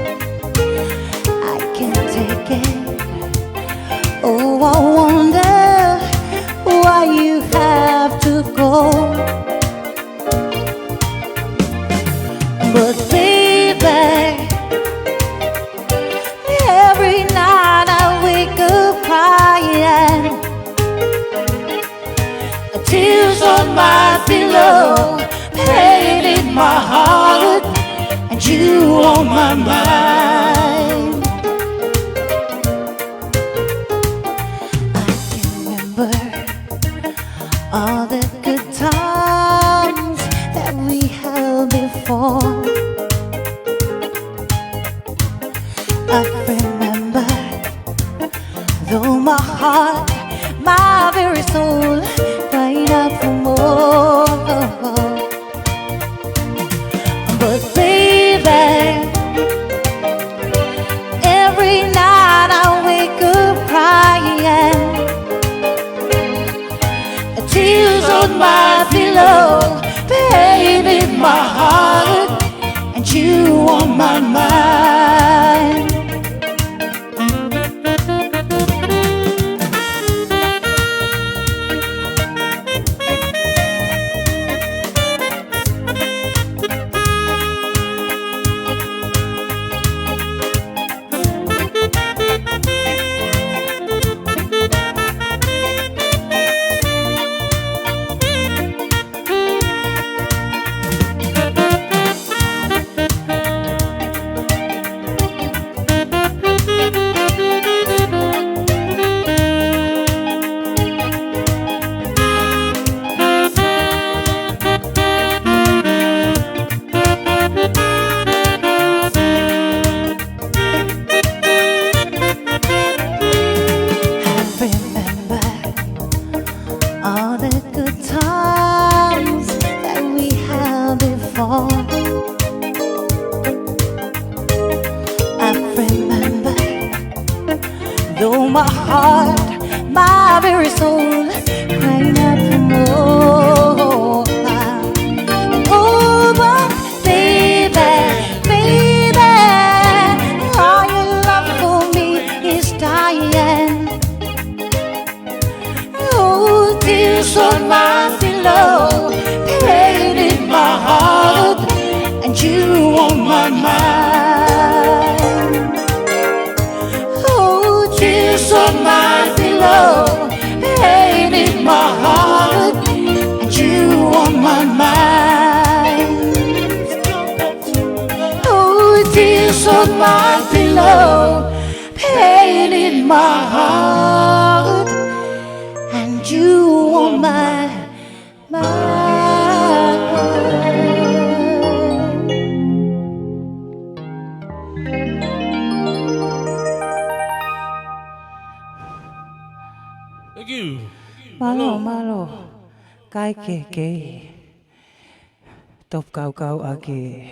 I can't take it. Oh, I wonder why you have to go. But baby, every night I wake up crying. Tears on my pillow, pain in my heart, and you on my mind. I can remember all the good times that we had before. I remember, though my heart, my very soul, crying out for more. But baby, every night I wake up crying. Tears on my pillow, pain in my heart, and you on my mind. I remember all the good times that we had before. I remember, though my heart, my very soul, crying out for more. And oh, but baby, baby, all your love for me is dying. Oh, tears on my pillow, pain in my heart, and you on my mind. of my pillow, pain in my heart, and you on my mind. Thank you. Mālō, mālō. Kae kehekehe. Top kaukau ake,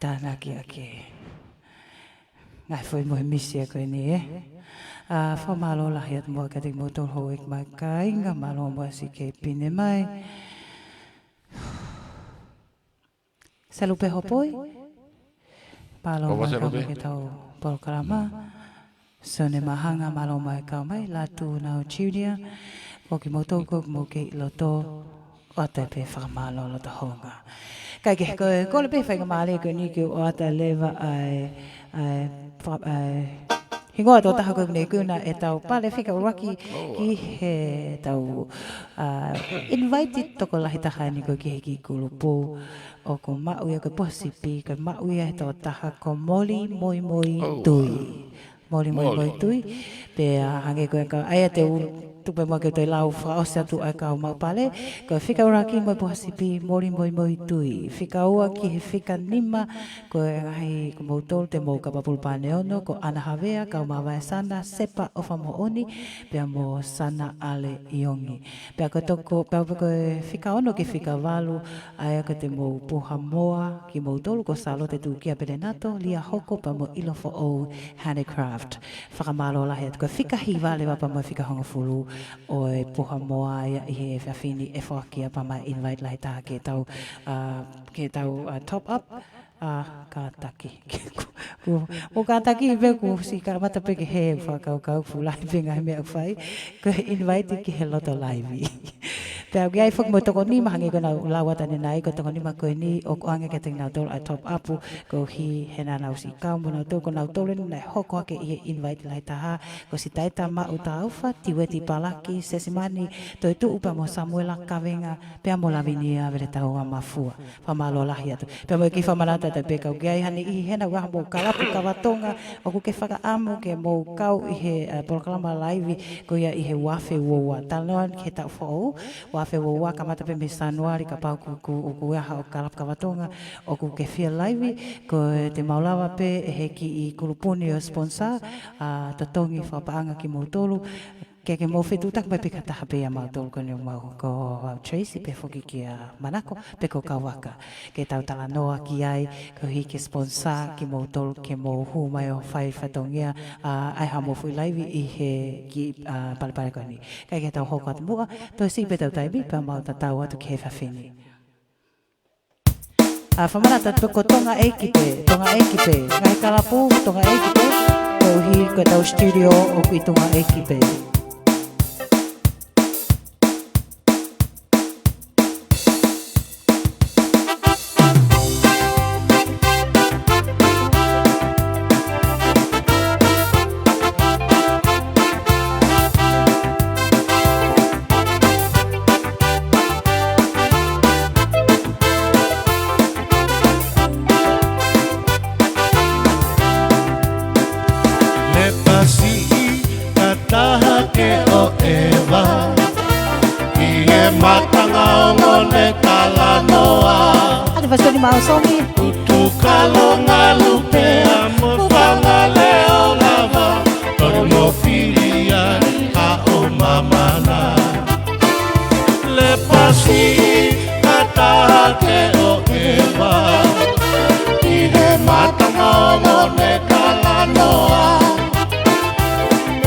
tānaki ake. Ngaahi foʻi mohe misi ʻa ko eni, ē. ʻA, fakamālō lahi atu muʻa kiate kimoutolu houʻeiki mai kāinga, mālō muʻa siʻi kei pine mai. Selupe Hopoi. Mālō muʻa e kau mai ki heʻetau polokalama. Sone Mahanga, mālō muʻa e kau mai, Lātūnau Junior, ko kimoutolu ko ē ʻoku mou kei ʻi loto, ʻoatu pē fakamālō loto houngaʻia. Kae kehe, ko e kole pē faingamālie ko eni ke u ʻoatu leva ʻa e, ʻa e, fa-, ʻa e hingoa tokotaha ko ē ʻoku ne ikuna ʻetau pale fika ʻuluaki ki heʻetau, ʻa, invite tokolahi taha eni ko ē ki he kiʻi kulupu ʻoku maʻu ia ko e Puha Sipi, ko e maʻu ia he tokotaha ko Moli Moimoi Tui. Moli Moimoi Tui. Pea hangē ko e kau, ʻa ia te u tuku pē muʻa ke u toe lau fakaʻosi atu ʻa e kau maʻu pale. Ko e fika ʻuluaki mo e Puha Sipi, Moli Moimoi Tui. Fika ua ki he fika nima, ko e ngaahi ko moutolu te mou kapa pulu pane ono, ko ʻAna Havea, Kaumavae Sana, Sepa ʻOfa Moʻoni, pea mo Sana ʻAleʻiongi. Pea ko e toko, pea ko e fika ono ki he fika valu, ʻa ia ko e te mou Puha Moa, kimoutolu ko Sālote Tukia Pelenato, Lia Hoko pea mo ʻIlo Foʻou Handicraft. Fakamālō lahi atu. Ko e fika hiva leva pea mo e fika hongofulu ʻo e Puha Moa ia ʻi he efiafi ni ʻe foaki ia pea mo e invite lahi taha ke tau, ʻa, ke tau, ʻa, top up. ʻA, kātaki. Kuo, kuo, kuo kātaki pē kuo ʻosi kamata pē ke he fakakaukau fuʻu lahi pē ngaahi meʻa ʻoku fai. Ko e invite ki he loto laivi. Pea ʻoku ʻi ai foki mo e toko nima hangē ko ʻenau lau atu ʻanenai, ko e toko nima ko eni ʻoku ʻoange kiate kinautolu ʻa e top up, koeʻuhi he naʻa nau ʻosi kau mo nautolu, ko nautolu eni naʻe hoko hake ʻi he invite lahi taha, ko Sitaita Maʻu Taufa, Tiueti Palaki, Sesimani Toetuʻu pea mo Samuela Kavenga, pea mo Lavinia Veletaua Mafua. Fakamālō lahi atu. Pea mo e kiʻi fakamanatu atu pē ka ʻoku ʻi ai ha niʻihi heʻenau ʻaho mo e kalapu kava Tonga ʻoku ke fakaʻamu ke mou kau ʻi he, ʻa, polokalama laivi ko ia ʻi he uaafe uaua. Talanoa ki he taʻu foʻou, uaafe uaua kamata pē mei Sānuali kapau ʻoku, ʻoku, ʻoku ʻi ai haʻo kalapu kava Tonga ʻoku ke fie laivi, ko e te mau lava pē ʻe he kiʻi kulupu ni ʻo sponsor, ʻa, totongi fakapaʻanga kimoutolu. Ke, ke mou fetuʻutaki mai pē ka taha pē ʻia mautolu ko eni ʻoku mau, ko au Tracy pea foki kia Manako, pe ko Kauaka. Ke tau talanoa ki ai, koeʻuhi ke sponsor kimoutolu ke mou hū mai ʻo fai fatongia, ʻa, ʻai haʻamou foʻi laivi ʻi he kiʻi, ʻa, palepale ko eni. Kae ke tau hoko atu muʻa, toe siʻi pē ʻetau taimi, pea mau tatau atu ki he efiafi ni. ʻA, fakamanatu atu ko Tonga ʻEiki pē, Tonga ʻEiki pē. Ngaahi kalapu, Tonga ʻEiki pē. Koeʻuhi ko ʻetau studio ʻoku ʻi Tonga ʻEiki pē. Lepasiʻi ka taha ke ʻoʻeva, ʻi he matangaongo ne talanoa. ʻAtu fasoni mau somi. Utu kalonga lupea mo fanga leʻo lava, tonu mo fili ai haʻo mamana. Lepasiʻi ka taha ke ʻoʻeva, ʻi he matangaongo ne talanoa.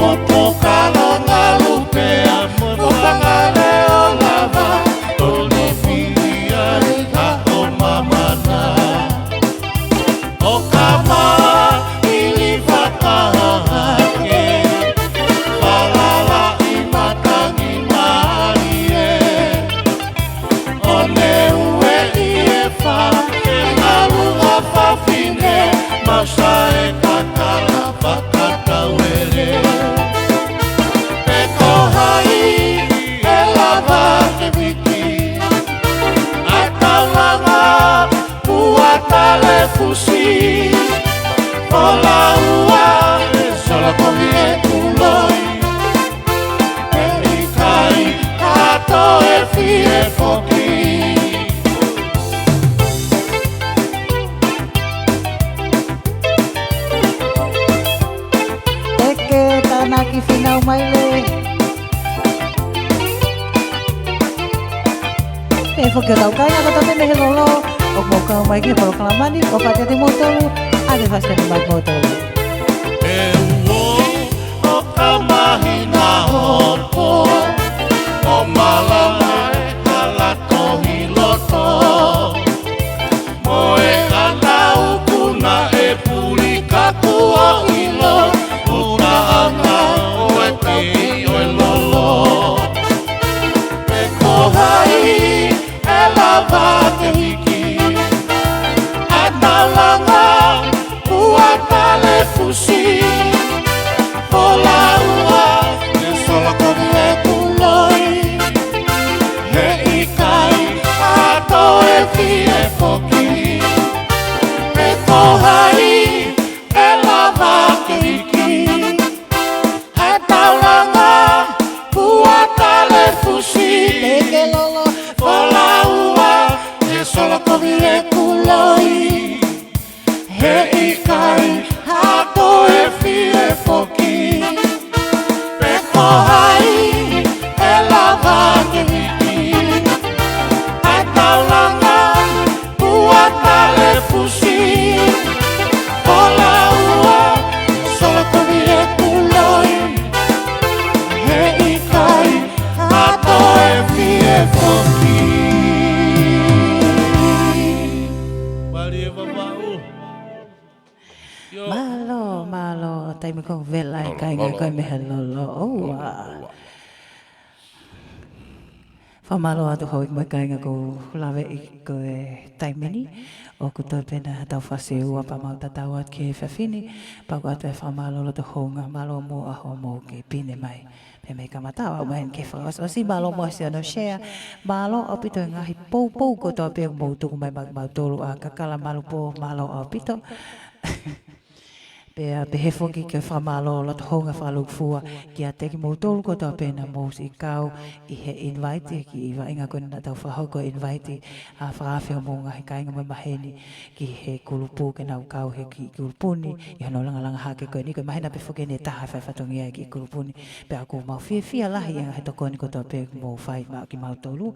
Utu kalonga lupea mo fanga leʻo lava, tonu mo fili ai haʻo mamana. foki. ʻEke tānaki finau mai lē. Pea foki ʻetau kāinga kotoa pē mei he lolo, ʻoku mou kau mai ki he polokalama ni, ʻoku pātia te moutolu, ʻa e fasi te mai moutolu. E uo, ʻo ka mahina hopo, ʻo malama e hala tohi loto. Mo e ʻana uku naʻe puli ka kuo ʻilo, ʻo ka ʻana ʻo e kei ʻo e lolo. Pe ko hai ʻe lava ke hiki ʻa e taulanga ua tale fusi. Folau ua, ʻe sola kovi e kuloi. He ʻikai ha toe fie foki. Pe ko hai ʻe lava ke hiki ʻa e taulanga ua tale fusi. Leke lolo. Folau ua, ʻe sola kovi e kuloi. He ʻikai ha toe fie foki. Pe ko hai ʻe lava ke hiki ʻa e taulanga ua tale fusi. Folau ua, sola kovi e kuloi. He ʻikai ha toe fie foki. Mālie Vavaʻu. Mālō, mālō, taimi ko ē vela e kāinga ko ē mei he lolo. ʻOua. Fakamālō atu houʻeiki mo e kāinga ʻoku lave ʻi he taimi ni. ʻOku toe pē ʻetau fasi ua pea mau tatau atu ki he efiafi ni. Pea ʻoku ʻoatu e fakamālō loto houngaʻia, mālō muʻa hoʻomou kei pine mai. Pea mei kamata ʻo aʻu mai heni ki he fakaʻosiʻosi, mālō muʻa siʻono share. Mālō ʻaupito e ngaahi poupou kotoa pē ʻoku mou tuku mai maʻa kimautolu ʻa Kakala Malupō, mālō ʻaupito. Pea pehē foki ke fakamālō loto houngaʻia fakalūkufua kiate kimoutolu kotoa pē naʻa mou siʻi kau ʻi he invite, ki he vaʻinga ko ē naʻa tau fakahoko e invite, ʻa, fakaafe homou ngaahi kāinga mo e maheni ki he kulupu ke nau kau he kiʻi kulupu ni, ʻi hono langalanga hake ko eni, ko e maheni pē foki eni ʻe taha e fai fatongia e kiʻi kulupu ni, pea ʻoku mau fiefia lahi he ngaahi tokoni kotoa pē ʻoku mou fai maʻa kimautolu.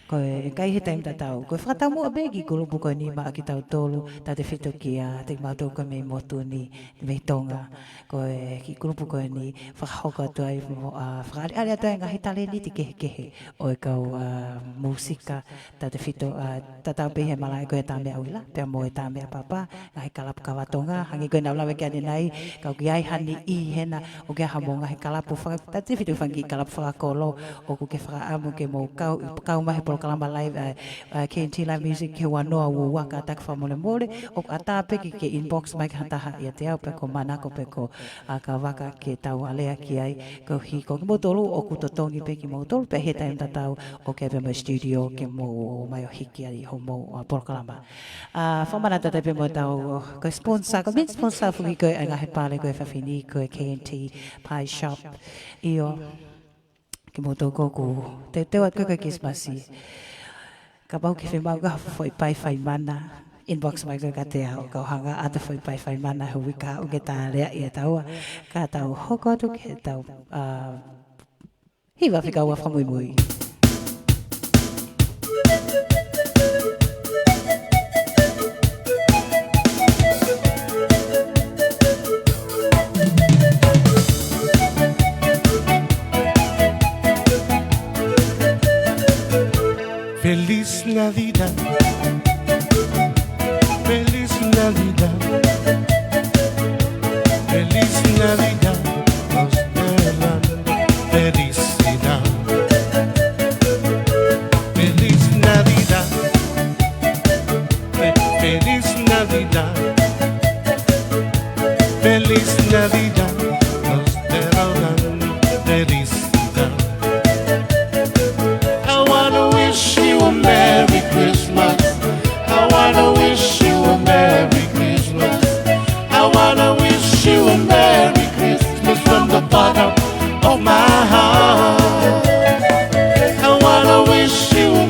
Ko e, ʻikai he taimi tatau. Ko e fakataumuʻa pē e kiʻi kulupu ko eni maʻa kitautolu, tautefito kia kimautolu ko ē mei motu ni, mei Tonga. Ko e kiʻi kulupu ko eni, fakahoko atu ai mo, ʻa, fakaʻaliʻali atu ai e ngaahi talēniti kehekehe ʻo e kau, ʻa, mūsika, tautefito, ʻa, tatau pē he malaʻe ko ē ʻa e Tāmeʻa Uila, pea mo e Tāmeʻa Papa, ngaahi kalapu kava Tonga, hangē ko ē naʻa ku lave ki ai ʻanenai, ka ʻoku ʻi ai ha niʻihi hena, ʻoku ʻi ai haʻamou ngaahi kalapu faka-, tautefito fanga kiʻi kalapu fakakolo, ʻoku ke fakaʻamu ke mou kau, kau mai he polokalama live, ʻa, ʻa, K N T Live Music he ua noa ua ua, kātaki fakamolemole, ʻoku ʻatā pē ke ke inbox mai ki ha taha ʻiate au pe ko Manako pe ko, ʻa, Kavaka ke tau alea ki ai, koeʻuhi ko kimoutolu ʻoku totongi pē kimoutolu, pea he taimi tatau ʻoku ʻi ai pē mo e studio ke mou ō mai ʻo hiki ai hoʻomou, ʻa, polokalama. ʻA, fakamanatu atu pē mo ʻetau, ko e sponsor, ko e main sponsor foki ko ē ʻa e ngaahi pale ko ē he efiafi ni ko e K N T Pie Shop. ʻIo, kimoutolu ko ē ʻoku teuteu atu ko ē ki he Kilisimasi. Kapau ʻoku ke fiemaʻu ha foʻi paifai mana, inbox mai ko ē kiate au, kau hanga ʻo ʻoatu e foʻi paifai mana he uike kahaʻu ke ta lea ʻi he taua, ka tau hoko atu ki heʻetau, ʻa, hiva fika ua fakamuimui. Feliz Navidad. Feliz Navidad. Feliz Navidad. Nos deseamos felicidad. Feliz Navidad. Fe-, feliz Navidad. Feliz Navidad. Nos deseamos felicidad. I wanna wish you a Merry Christmas. I wanna wish you a Merry Christmas. I wanna wish you a Merry Christmas from the bottom of my heart. I wanna wish you a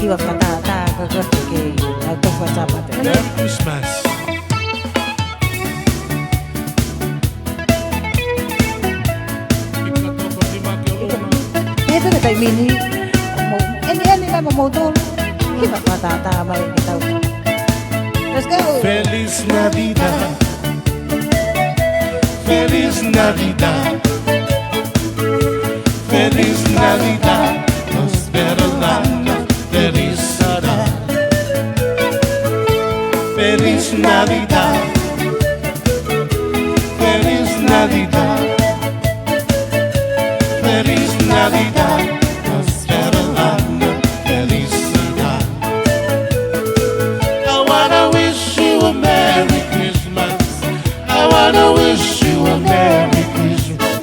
Hiva fakatātā, ko e koto ke, ʻa e koto fakatātā. Merry Christmas. ʻI he taimi ni, mo, eni, eni, mo, mo, tolu. Hiva fakatātā mai ke tau. Let's go. Feliz Navidad. Feliz Navidad. Feliz Navidad. Próspero año. Felicidad. Feliz Navidad. Feliz Navidad. Feliz Navidad. Próspero año. Felicidad. I wanna wish you a Merry Christmas. I wanna wish you a Merry Christmas.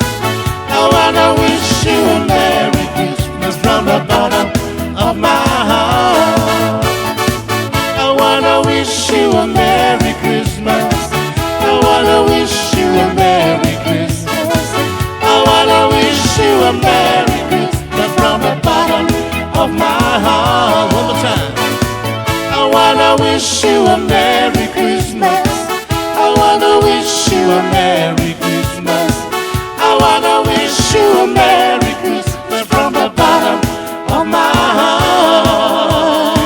I wanna wish you a Merry Christmas from the bottom of my heart. I wanna wish you a Merry Christmas. I wanna wish you a Merry Christmas. I wanna wish you a Merry Christmas from the bottom of my heart. One more time. I wanna wish you a Merry Christmas. I wanna wish you a Merry Christmas. I wanna wish you a Merry Christmas from the bottom of my heart.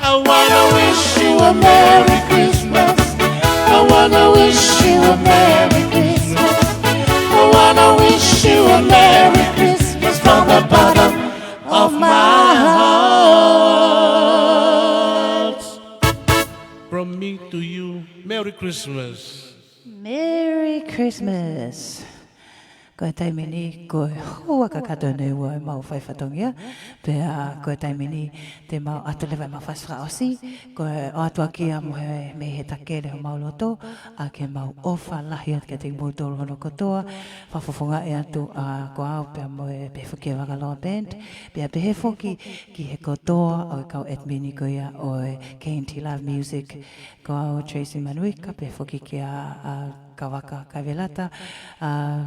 I wanna wish you a Merry Christmas. I wanna wish you a Merry Christmas. I wanna wish you a Merry Christmas from the bottom of my heart. From me to you, Merry Christmas. Merry Christmas. Ko e taimi ni, ko e houa kakato eni ʻo ʻemau fai fatongia, pea ko e taimi ni te mau ʻoatu leva ʻemau fasi fakaʻosi, ko e ʻoatu ʻaki ia mo e, mei he takele homau loto, ʻa ke mau ʻofa lahi atu kiate kimoutolu hono kotoa, fakafofongaʻi atu ʻa ko au pea mo e pehē foki ʻa e Vakaloa Band, pea pehē foki ki he kotoa ʻo e kau admin ko ia ʻo e K N T Live Music, ko au Tracy Manuika, pehē foki kia, ʻa, Kavaka Kaivelata, ʻa,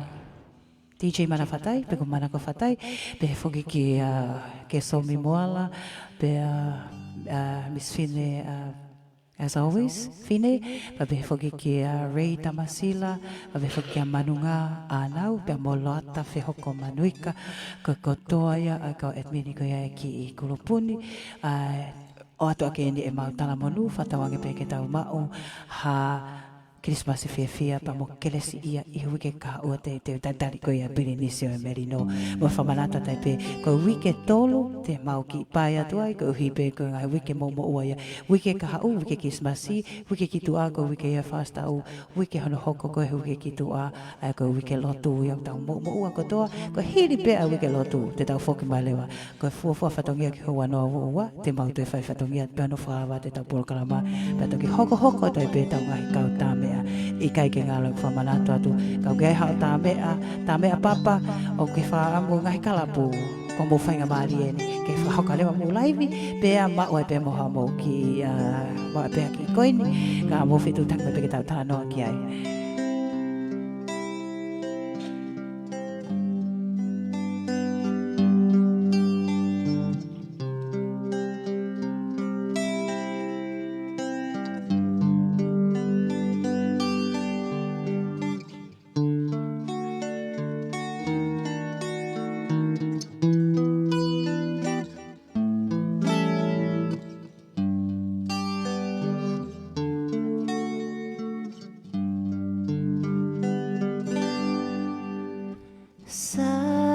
D J Mana Fatai, pe ko Mana ko Fatai, pehē foki kia, ʻa, Kesomi Moala, pea, ʻa, ʻa, Miss Fine, ʻa, as always, Fine, pea pehē foki kia, ʻa, Ray Tamasila, pea pehē foki kia Manunga ʻAnau, pea mo Loata Fehoko Manuika, ko e kotoa ia ʻa e kau admin ko ia ʻo e kiʻi kulupu ni, ʻa, ʻoatu ʻaki eni ʻemau talamonū, fakatauange pē ke tau maʻu ha Kilisimasi fiefia pea mo kelesi ia ʻi he uike kahaʻu ʻo e teuteu talitali ko ia ʻa e Pilinisi ʻo e Melino. Mo fakamanatu atu ai pē, ko e uike tolu te mau kiʻi pai atu ai, koeʻuhi pē ko e ngaahi uike moumoʻua ia. Uike kahaʻu, uike Kilisimasi, uike ki tuʻa ko e uike ia Fāsitaʻu, uike hono hoko ko e uike ki tuʻa, ʻa ia ko e uike lotu ia ʻoku tau moumoʻua kotoa, ko e hili pē ʻa e uike lotu, te tau foki mai leva. Ko e fuofua fatongia ki he houa noa ua ua, te mau toe fai fatongia pē hono fakaava atu ʻetau polokalama, pea toki hokohoko atu ai pē ʻetau ngaahi kau tāmeʻa. ʻIkai ke ngalo ʻeku fakamanatu atu, ka ʻoku ʻi ai haʻo tāmeʻa, tāmeʻa papa, ʻoku ke fakaʻamu ngaahi kalapu, ko hoʻomou faingamālie eni ke fakahoko leva hoʻomou laivi, pea maʻu ai pē mo haʻamou kiʻi, ʻa, maʻu ai pē ha kiʻi koini, ka mou fetuʻutaki mai pē ke tau talanoa ki ai.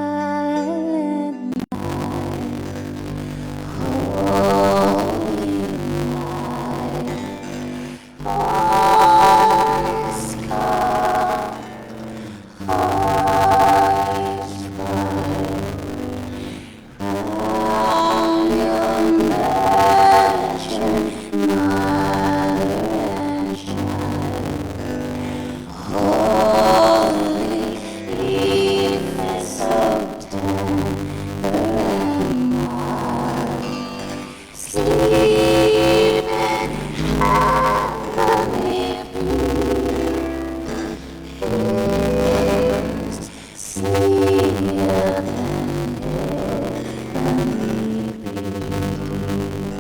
Silent night, holy night, all is calm, all is bright. Round your Virgin Mother and Child, holy Eve, so tender and mild, sleep in heavenly peace. Sleep in heavenly peace.